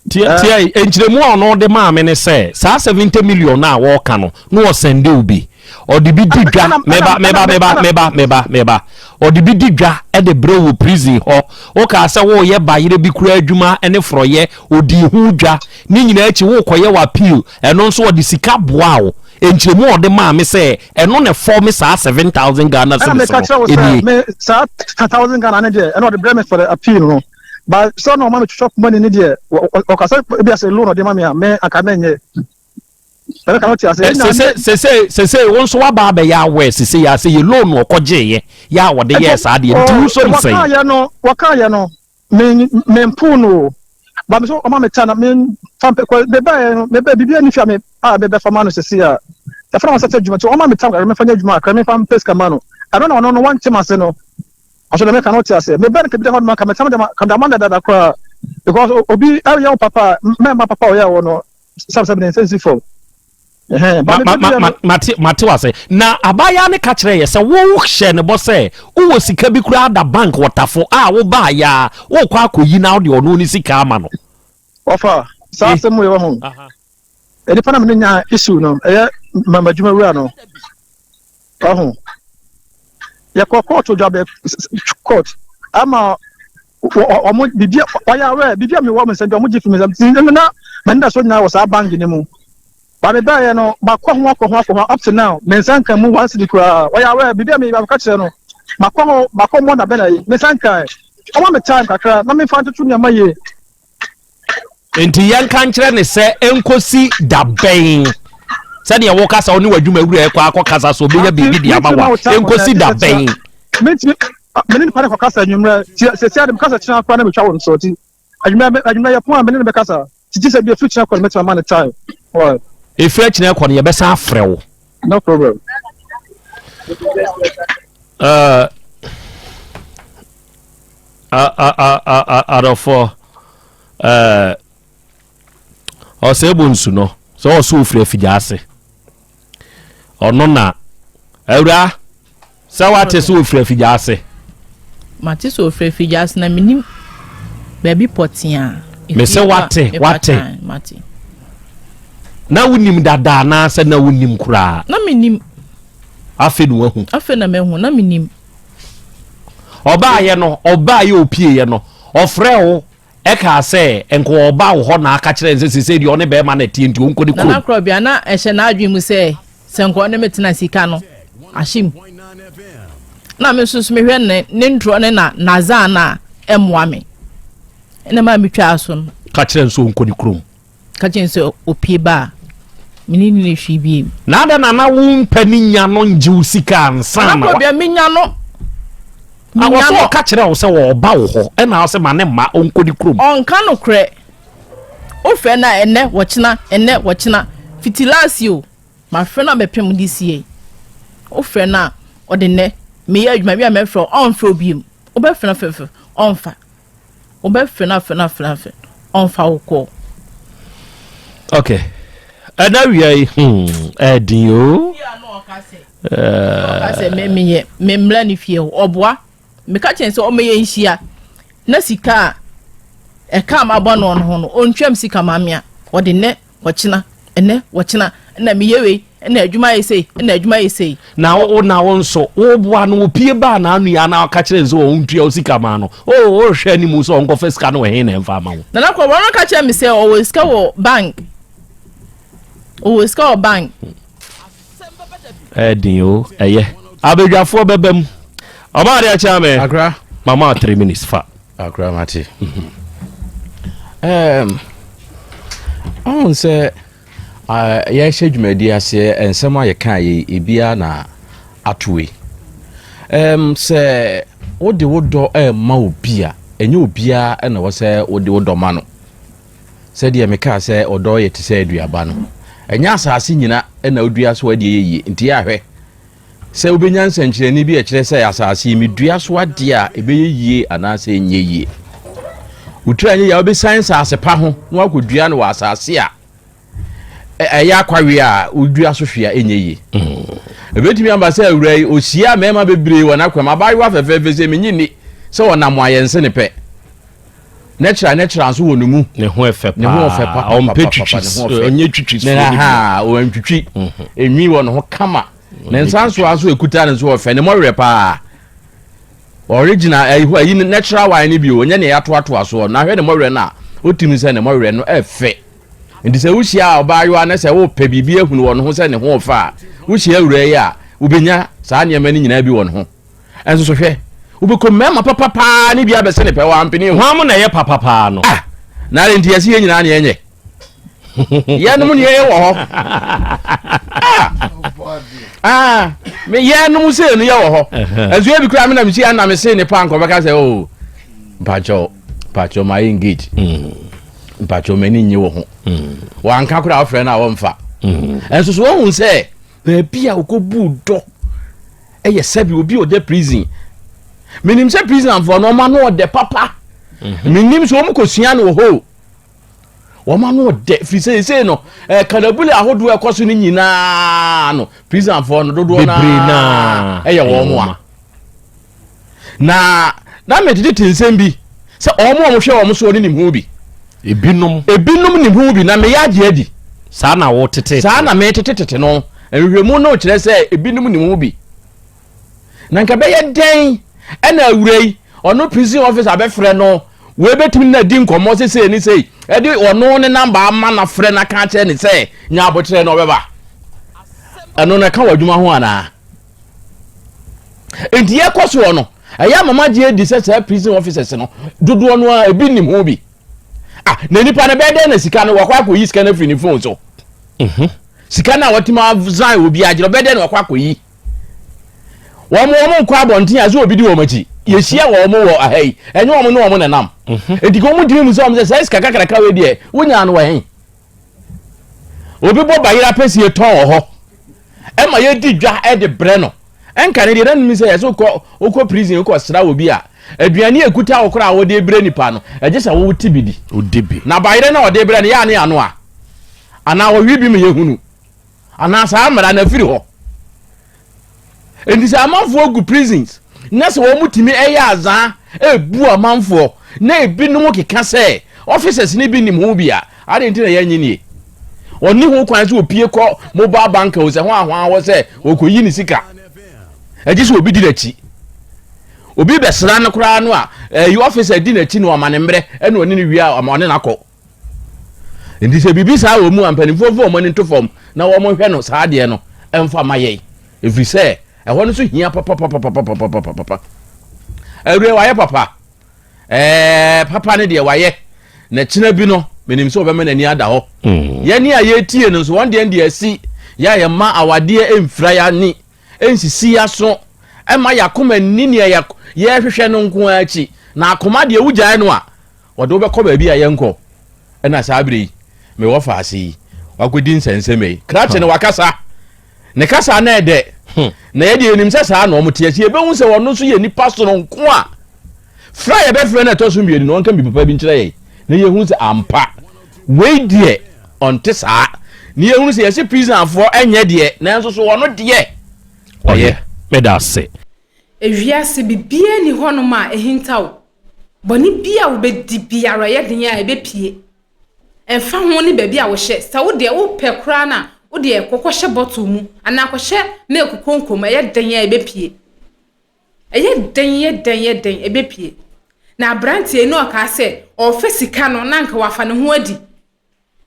Tie tie nkyerɛmu a ɔno de maa me ne sɛ saa 70 million no a wɔreka no na ɔsɛnde wo bi ɔde bi di dwa meba meba meba meba meba meba ɔde bi di dwa de brɛ wɔ prison hɔ wokaa sɛ woyɛ bayerɛ bi kura adwuma ne forɔyɛ ɔdii ho dwa ne nyinaa akyi wokɔyɛ wɔ appeal ɛno nso ɔde sika boa wo nkyerɛmu a ɔde maa me sɛ ɛno na ɛfɔ me saa 7000 Ghana cedis no ɛnie. Saa 1000 Ghana ne deɛ ɛna ɔde brɛ me for the appeal no. But sɛ ɔna ɔma me chop money ne deɛ ɔka sɛ ebi asɛ loan ɔde ma me a me anka mɛnyɛ. Ɛbɛka no te ase. Sese sese sese wo nso waba abɛyɛ aware sese yɛ ase yɛ loan ɔkɔgyeeɛ yɛ a wɔde yɛɛ saa deɛ nti wo so nsɛn. Wɔkaayɛ no wɔkaayɛ no me me mpo no o. Ba me so ɔma me ta na me fa mpɛ kɔ me bɛɛ no me bɛɛ biribi ani fi a me a me bɛfa ma no sese a. Ɛfa na wɔsɛ adwuma nti ɔma me ta me fa nyɛ adwuma akra me fa mpɛ sika ma no. Ɛno na ɔno no wɔnte ma se no. Ɔsɛ dɛ meka no ɔte aseɛ. Mebɛn no kebida hɔ nom anka metam dɛ ka mede ama no dada koraa because obi ɛyɛ wo papa a mɛmma papa a ɔyɛ wo no sɛbsɛb ne nsa nsi fam. Mate mate wase na abaayaa no ka kyerɛ yɛ sɛ wo hyɛ ne bɔ sɛ wowɔ sika bi koraa da bank wɔ tafo a wobaa yɛ a wokɔ akɔyi na wode ɔno ne sika ama no. Ɔfa saa asɛm wei wɔ ho. Nipa na mene nya issue no ɛyɛ madwuma wura no. Ɔho. Yɛkɔ court odwabɛ court ama ɔmo bibi ɔyɛ awɛ bibi a mewɔ me nsɛm bi ɔmo gye fi me nsɛm ti na m'ani da so nyinaa wɔ saa bank ne mu. Ba me baeɛ no makɔ ho akɔ ho akɔ ho up to now me nsa nka mu one cedi koraa ɔyɛ awɛ bibi a meyɛ ka kyerɛ no makɔ ho makɔ mmɔ na bɛn ayi me nsa nka ɔma me time kakra na memfa ntoto nneɛma yie. Enti yɛnka nkyerɛ ne sɛ ɛnkɔsi da bɛn? Sɛdeɛ woka sɛ wo ne w'adwuma wura ɛkɔ akɔkasa so ɔbɛnya biribi de ama wa, ɛnkɔsi da bɛn? Mentumi, me ne nipa no kɔkasa anwummerɛ, sɛsi ade mekasa kyena koraa na metwa wo nso, nti anwummerɛ anwummerɛ yɛpɔn a me ne no bɛkasa, nti gye sɛ bi ɛfiri kyena kɔ no mɛtumi ama no time. Ɛfiri akyina kɔ no yɛbɛsan afrɛ wo. No problem. Adɔfoɔ, ɔsɛ bu nsu no sɛ ɔsɛ ofiri afigya ase ɔno na awura sɛ wate sɛ ofiri afigya ase. Mate sɛ ofiri afigya ase na menim baabi pɔtee a. Mese wate wate. Mate. Na wonim dada anaasɛ na wonim koraa? Na menim. Afei na wahu. Afei na mahu na menim. Ɔbaayɛ no ɔbaayɛ opieɛ no ɔfrɛ wo ɛkaa sɛ nka ɔba wo hɔ na aka kyerɛ nsɛ sese deɛ ɔne bɛrima na ɛteɛ nti ɔnkɔ ne kurom. Nana Korɔbea na ɛhyɛ n'adwene mu sɛ sɛ nka ɔne me tena sika no ahyɛ mu. Na me nso so mehwɛ ne ne ntorɔ ne na n'azaa no a ɛmmoa me. Ɛna maa metwaa so no. Ka kyerɛ nso ɔnkɔ ne kurom. Ka kyerɛ no sɛ opie ba a, me ne no nni hwee bio. Na adɛn na na wompɛ ne nya no ngye wo sika ansa na wa. Anakɔ menya no. Na wɔ sɛ ɔka kyerɛ wo sɛ ɔreba wo hɔ ɛna wo sɛ ma ne mma ɔnkɔ ne kurom. Ɔnka nokorɛ. Wofrɛ no a ɛnɛ wɔkyena, ɛnɛ wɔkyena. Fiti last year o, mafrɛ no abɛpem this year. Wofrɛ no a ɔde nnɛ, meyɛ adwuma bi a mɛfrɛ wo, ɔmfrɛ wo bio. Wobɛfrɛ no frɛfrɛ, ɔmfa. Wobɛfrɛ no afrɛ no afrɛ no afrɛ ɔmfa wo kɔ. Okay. Ɛna wia yi hmm ɛdin o. Ɔka sɛ me meyɛ me mmra ne fie hɔ ɔboa meka kyɛn sɛ ɔmɛyɛ nhyia na sika a ɛka a mabɔ no no ho no ɔntwam sika ma me a ɔde nnɛ Ɔkyena, ɛnnɛ, ɔkyena, ɛna meyɛ wei, ɛna adwuma ayɛ sei, ɛna adwuma ayɛ sei. Na wo na wo nso woboa no opie baa n'ano yi anaa ɔka kyerɛ no sɛ ɔntua wo sika maa no o wohwɛ anim sɛ ɔnkɔfa sika no wɔ he na ɛmfa ama wo. Nana Kɔ, wɔn ka kyerɛ me sɛ ɔwɔ sika wɔ bank. Ɔwɔ sika wɔ bank. Ɛden o, ɛyɛ. Abadwafoɔ bɛba mu. Ɔbaa adeɛ akyɛ ame. Akra. Mama 3 minutes fa. Akra mate. Um, ɔn sɛ uh, yɛhyɛ dwumadi aseɛ nsɛm a yɛka yɛ ebiara na atoe. Um, sɛ wode wo dɔ ɛma obi a, ɛnyɛ obiara na wɔ sɛ wode wo dɔ ma no. Sɛdeɛ mekaa sɛ ɔdɔ yɛ te sɛ aduaba no, ɛnyɛ asase nyina na wodua so adeɛ yɛ yie. Nti yɛ ahwɛ sɛ wobɛnya nsɛnkyerɛnne bi a ɛkyerɛ sɛ asase yi medua so adeɛ a ɛbɛyɛ yie anaasɛ ɛnyɛ yie. Wotiri anyɛ yie a wobɛsan nsase pa ho na wakɔdua no wɔ asase a ɛyɛ akwawe a wodua so hwee a ɛnyɛ yie. Ɛbɛtumi aba sɛ awura yi ɔhyia mmarima bebree wɔ n'akwam abaayewa fɛfɛɛfɛ sɛ menye nni sɛ ɔnam ayɛnse ne pɛ. Natural natural nso wɔ ne mu. Ne ho ɛfɛ paa. Ne ho ɔfɛ paa. Ɔmpɛ twitwi. Ɔnyɛ twitwi so. Ne ha ɔntwitwi. Mhm. Enwi wɔ ne ho kama. Ne nsa nso aso ekuta ne nso ɔfɛ. Ne mɔwerɛ paa. Original ɛyi hɔ ɛyi natural wine ne bi o. Ɔnyɛ nea yɛatoatoa soɔ. Na ahwɛ ne mɔwerɛ no a otimi sɛ ne mɔwerɛ no ɛfɛ. Nti sɛ wohyia ɔbaayewa ne sɛ wopɛ biribi ehunu wɔ ne ho sɛ ne ho ɔfɛ a wohyia awura yi a wobɛnya saa nneɛma no nyinaa bi wɔ ne ho. Ɛnso so hwɛ, wobɛkɔ mmarima papa paa ne bi abɛsɛ ne pɛ wampene o. Hwan mo na ɛyɛ papa paa no? Ah, na ade nti yɛse yɛn nyinaa ne yɛnyɛ. Yɛnom ne yɛyɛ wɔ hɔ. Ah, ah, me yɛnom sei no yɛ wɔ hɔ. Ɛnso yɛ bi koraa me na mehyia na me se ne pa nkɔ bɛka sɛ o, oh, mpakyɛw, mpakyɛw ma yɛ engage. Mm. Mpakyɛw m'ani nye wɔ ho. Mm. Wanka koraa wofrɛ no a wɔmfa. Mm. Ɛnso so wɔhu sɛ baabi a wɔkɔbuu dɔ ɛyɛ sɛbi obi ɔda prison menim sɛ prisonfoɔ no ɔma no ɔdɛ papa mhm. menim sɛ wɔn kɔsua no wɔ hɔ wɔn ano ɔdɛ firi sɛ ɛsei no ɛɛ kalabule ahodoɔ ɛkɔ so no nyinaa no prisonfoɔ no dodoɔ naa ɛyɛ wɔn a na na metete nsɛm bi sɛ wɔn a wɔhwɛ wɔn soɔ no nim ho bi ebinom ebinom nim ho bi na meyɛ agye adi saa na wɔtete saa na metetete no nhwehwɛmu no kyerɛ sɛ ebinom nim ho bi na nka bɛyɛ dɛn ɛna awura yi ɔno prison officer bɛfrɛ no wei bɛtumi na di nkɔmmɔ sɛ sei ne sei ɛde ɔno ne namba ama na frɛ na ka kyerɛ ne sɛ nya abokyerɛ na ɔbɛba ɛno na ɛka wɔ adwuma ho anaa nti yɛkɔ soɔ no ɛyɛ amama gye adi sɛ saa prison officers no dodoɔ no a ebi nim ho bi ah na nipa no bɛyɛ dɛn na sika no wakɔ akɔyi sika no afiri ne phone so mhm. sika no a wɔtumi azan obi agyerɛ ɔbɛyɛ dɛn na wakɔ akɔyi wɔn wɔn nkɔ abɔnten a sɛ obi di wɔn akyi yɛhyia wɔn wɔ aha yi ɛnyɛ wɔn ne wɔn nenam mhm. eti ka wɔn ntumi mu sɛ wɔn sɛ sɛ sika kakraka wei deɛ wonyaa no wɔ hɛn obi bɔ bayerɛ apɛsie tɔn wɔ hɔ ɛma yɛdi dwa de brɛ no. Ɛnka ne deɛ na nim sɛ yɛsɛ wokɔ wokɔ prison wokɔ sra wɔ bi a aduane a ɛkuta wo koraa a wɔde brɛ nipa no ɛgye sɛ wote bi di. Wodi bi. Na bayerɛ no a ɔde brɛ no yɛ a ne ano a anaa wɔwe bi ma yɛhunu anaa saa mmara no afiri hɔ. Enti sɛ amanfoɔ gu prisons na sɛ wɔn tumi ɛyɛ azaa ɛbu amanfoɔ na ebinom keka sɛ officers no bi nim ho bi a, adɛn nti na yɛnnye nie? Ɔnni ho kwan sɛ opie kɔ mobile bank o sɛ ho ahoa hɔ sɛ ɔkɔyi ne sika. Ɛgye sɛ obi di n'akyi. Obi bɛsra no koraa no a, ɛyi officer di n'akyi na ɔma ne mmerɛ ɛna ɔne no wie a ɔma ɔne no akɔ. Nti sɛ biribi saa wɔ mu a, mpanimfoɔ mfa wɔn ani nto fam na wɔnhwɛ no saa adeɛ no mfa ma yɛn, ɛfiri sɛ ɛhɔ no nso hia papapapapapapapa. Awurɛ wayɛ papa, ɛɛ papa no deɛ wayɛ, na kyena bi no menim sɛ ɔbɛma n'ani ada hɔ. Mm. Yɛne a yɛtie no nso wɔn deɛ deɛ asi yɛ a yɛma awadeɛ mfira yɛ ani nsisi yɛaso ɛma yɛakoma nni nea yɛhwehwɛ no nko ara akyi na akoma deɛ wogyae no a Wɔde wo bɛkɔ baabi a yɛnkɔ. Ɛna saa berɛ yi, mewɔ faase yi, wakɔdi nsɛnsɛm yi. Krakye no wakasa. Ne kasa no ɛdɛ. Hmm. Na yɛdeɛ yɛnim sɛ saa na wɔn teɛ. Sɛ yɛbɛhu sɛ ɔno nso yɛ nipa sononko a, frɛ a yɛbɛfrɛ no ɛtɔ so mmienu no, ɔnka biribi papa bi nkyerɛ yɛn. Na yɛhu sɛ ampa, wei deɛ ɔnte saa. Na yɛhunu sɛ yɛse prisonfoɔ ɛnyɛ deɛ, nanso so ɔno deɛ ɔyɛ. Meda ase. Ewiase biribiara nni hɔnom a ahintaw. Bɔne bi a wobɛdi biara, ɛyɛ den a, ɛbɛpue. Ɛmfa ho ne baabi a wohyɛ, sɛ wo deɛ wopɛ koraa no a, wo deɛ kɔkɔhyɛ bottle mu anaa kɔhyɛ milk konko mu, ɛyɛ den a, ɛbɛpue. Ɛyɛ den, yɛ den, yɛ den, ɛbɛpue. Na aberanteɛ yi na ɔkaa sɛ ɔrefa sika no na anka wafa ne ho adi.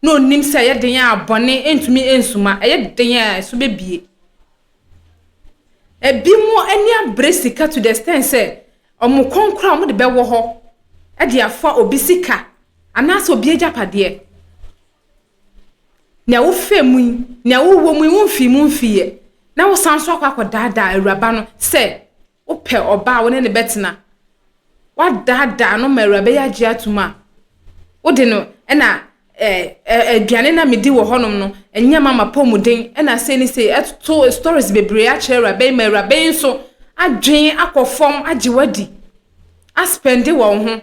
Na ɔnnim sɛ ɛyɛ den a bɔne ntumi nsuma, ɛyɛ den a ɛso bɛbue. Ebinom ani abere sika to the extent sɛ wɔn kɔn koraa wɔde bɛwɔ hɔ de afa obi sika anaasɛ obi agyapadeɛ. Nea wofaa mu yi, nea wowɔ mu yi, womfii mu mfiiɛ. Na wosan nso akɔ akɔdaadaa awuraba no sɛ Wopɛ ɔbaa a wo ne no bɛtena, woadaadaa no ma awuraba yi agye atom a, wode no ɛna ɛ ɛ aduane na medi wɔ hɔnom no, ɛnyɛ ma m'apɔmuden ɛna sei ne sei, ɛtoto stories bebree akyerɛ awuraba yi ma awuraba yi nso adwen akɔ fam agye wadi, aspɛnde wɔ wo ho.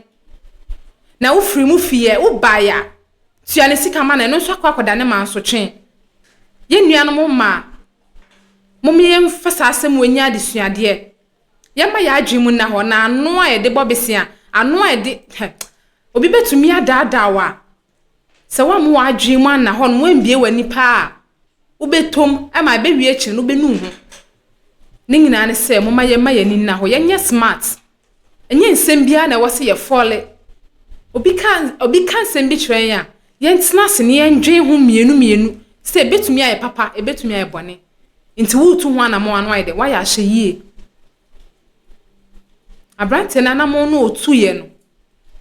Na wofiri mu fie, wobaeɛ a, tua ne sika ma no, ɛno nso akɔ akɔda ne mansotwe. Yɛn nuanom mmaa, Mom yɛmfa saa asɛm wei nyɛ adesuadeɛ. Yɛmma yɛn adwene mu nna hɔ, na ano a yɛde bɔ besea, ano a yɛde, hɛ, obi bɛtumi adaadaa wo a, sɛ woamma w'adwene mu anna hɔ no, woambie w'ani paa a, wobɛtɔ mu ma ɛbɛwie akyiri no wobɛnu wo ho. Ne nyinaa ne sɛ, momma yɛmma yɛn ani nna hɔ, yɛnyɛ smart. Ɛnyɛ nsɛm biara na ɛwɔ sɛ yɛfɔle. Obi ka, obi ka nsɛm bi kyerɛ yɛn a, yɛntena ase na yɛndwen ho mmienu mmienu sɛ ebetumi ayɛ papa, ebetumi ayɛ bɔne. Nti woretu ho anammɔn ano ayɛ dɛ, woayɛ ahwɛyie. Aberanteɛ no anammɔn no a ɔtuiɛ no,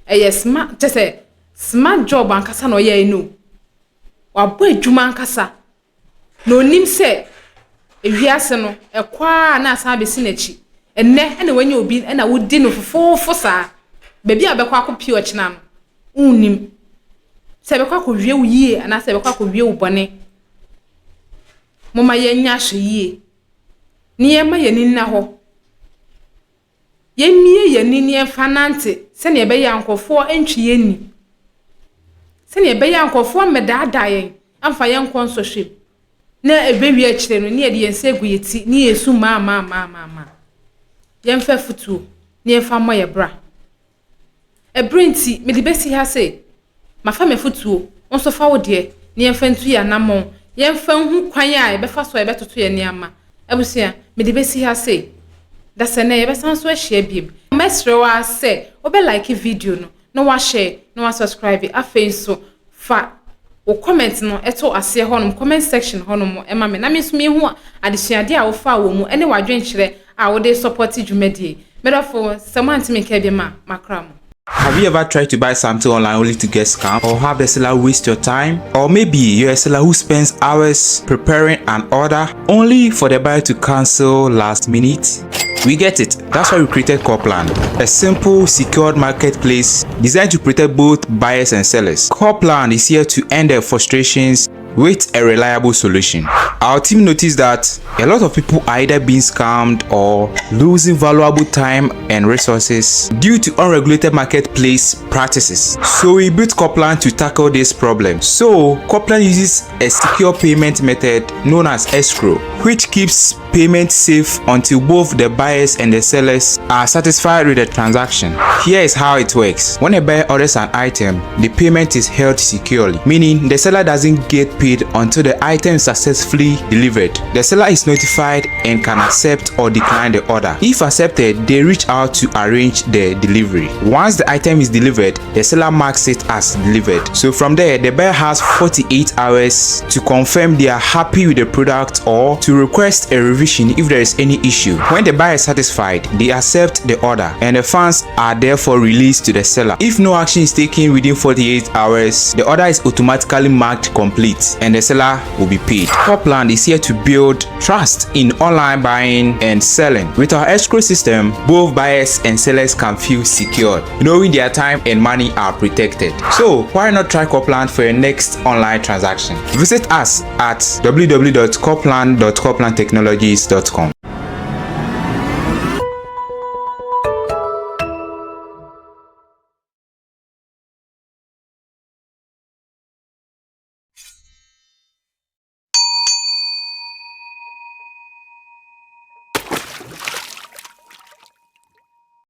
ɛyɛ smart, kyɛ sɛ smart job ankasa na ɔyɛe no. Wabɔ adwuma ankasa. Na ɔnim sɛ ewiase no, ɛkɔ ara na asan abɛsi n'akyi. Ɛnnɛ na wanya obi na wodi no fofoofo saa. Baabi a wobɛkɔ akɔpie ɔkyena no, wonnim. Sɛ ɛbɛkɔ akɔwie wo yie anaasɛ ɛbɛkɔ akɔwie wo bɔne. Momma yɛnyɛ ahwɛyie na yɛmma yɛn ani nna hɔ. Yɛmmue yɛn ani na yɛmfa nnante sɛdeɛ ɛbɛyɛ a nkurɔfoɔ ntwe yɛn nni, sɛdeɛ ɛbɛyɛ a nkurɔfoɔ mmɛdaadaa yɛn mfa yɛn nkɔ nsɔhwɛ mu, na ɛbɛwie akyire no na yɛde yɛn nsa agu yɛn ti na yɛresu maamaamaamaamaa. Yɛmfa afotuo na yɛmfa mmɔ yɛn bra. Ɛberɛ nti, mede bɛsi ha sɛ, mafa m'afotuo, wo nso fa wo deɛ, na yɛmfa ntu yɛn anammɔn, yɛmfa nhu kwan a yɛbɛfa so a yɛbɛtoto yɛn nneɛma. Abusua, mede bɛsi ha sɛ, dasani yɛbɛsan nso ahyia biom. Mɛsrɛ wo ara sɛ wobɛ like video no, na woahyɛ, na woasubscribe, afei nso fa wo comment no to aseɛ hɔnom, comment section hɔnom ma me na me nso menhu adesuadeɛ a wofaa wɔ mu ne w'adwenkyerɛ a wode resɔpɔte dwumadie yi. Me dɔfo, sɛ moantumi nka biom a, makra mo. Have you ever tried to buy something online only to get scammed or have the seller waste your time? Or maybe you're a seller who spends hours preparing an order only for the buyer to cancel last minute? We get it. That's why we created Corplan, a simple, secured marketplace designed to protect both buyers and sellers. Corplan is here to end the frustrations, with a reliable solution. Our team noticed that a lot of people are either being scammed or losing valuable time and resources due to unregulated marketplace practices. So we built Copland to tackle this problem. So Copland uses a secure payment method known as escrow, which keeps payment safe until both the buyers and the sellers are satisfied with the transaction. Here is how it works. When a buyer orders an item, the payment is held securely, meaning the seller doesn't get paid until the item is successfully delivered. The seller is notified and can accept or decline the order. If accepted, they reach out to arrange the delivery. Once the item is delivered, the seller marks it as delivered. So from there, the buyer has 48 hours to confirm they are happy with the product or to request a revision if there is any issue. When the buyer is satisfied, they accept the order and the funds are therefore released to the seller. If no action is taken within 48 hours, the order is automatically marked complete and the seller will be paid. Copland is here to build trust in online buying and selling. With our escrow system, both buyers and sellers can feel secured, knowing their time and money are protected. So, why not try Copland for your next online transaction? Visit us at www.copland.coplandtechnologies.com.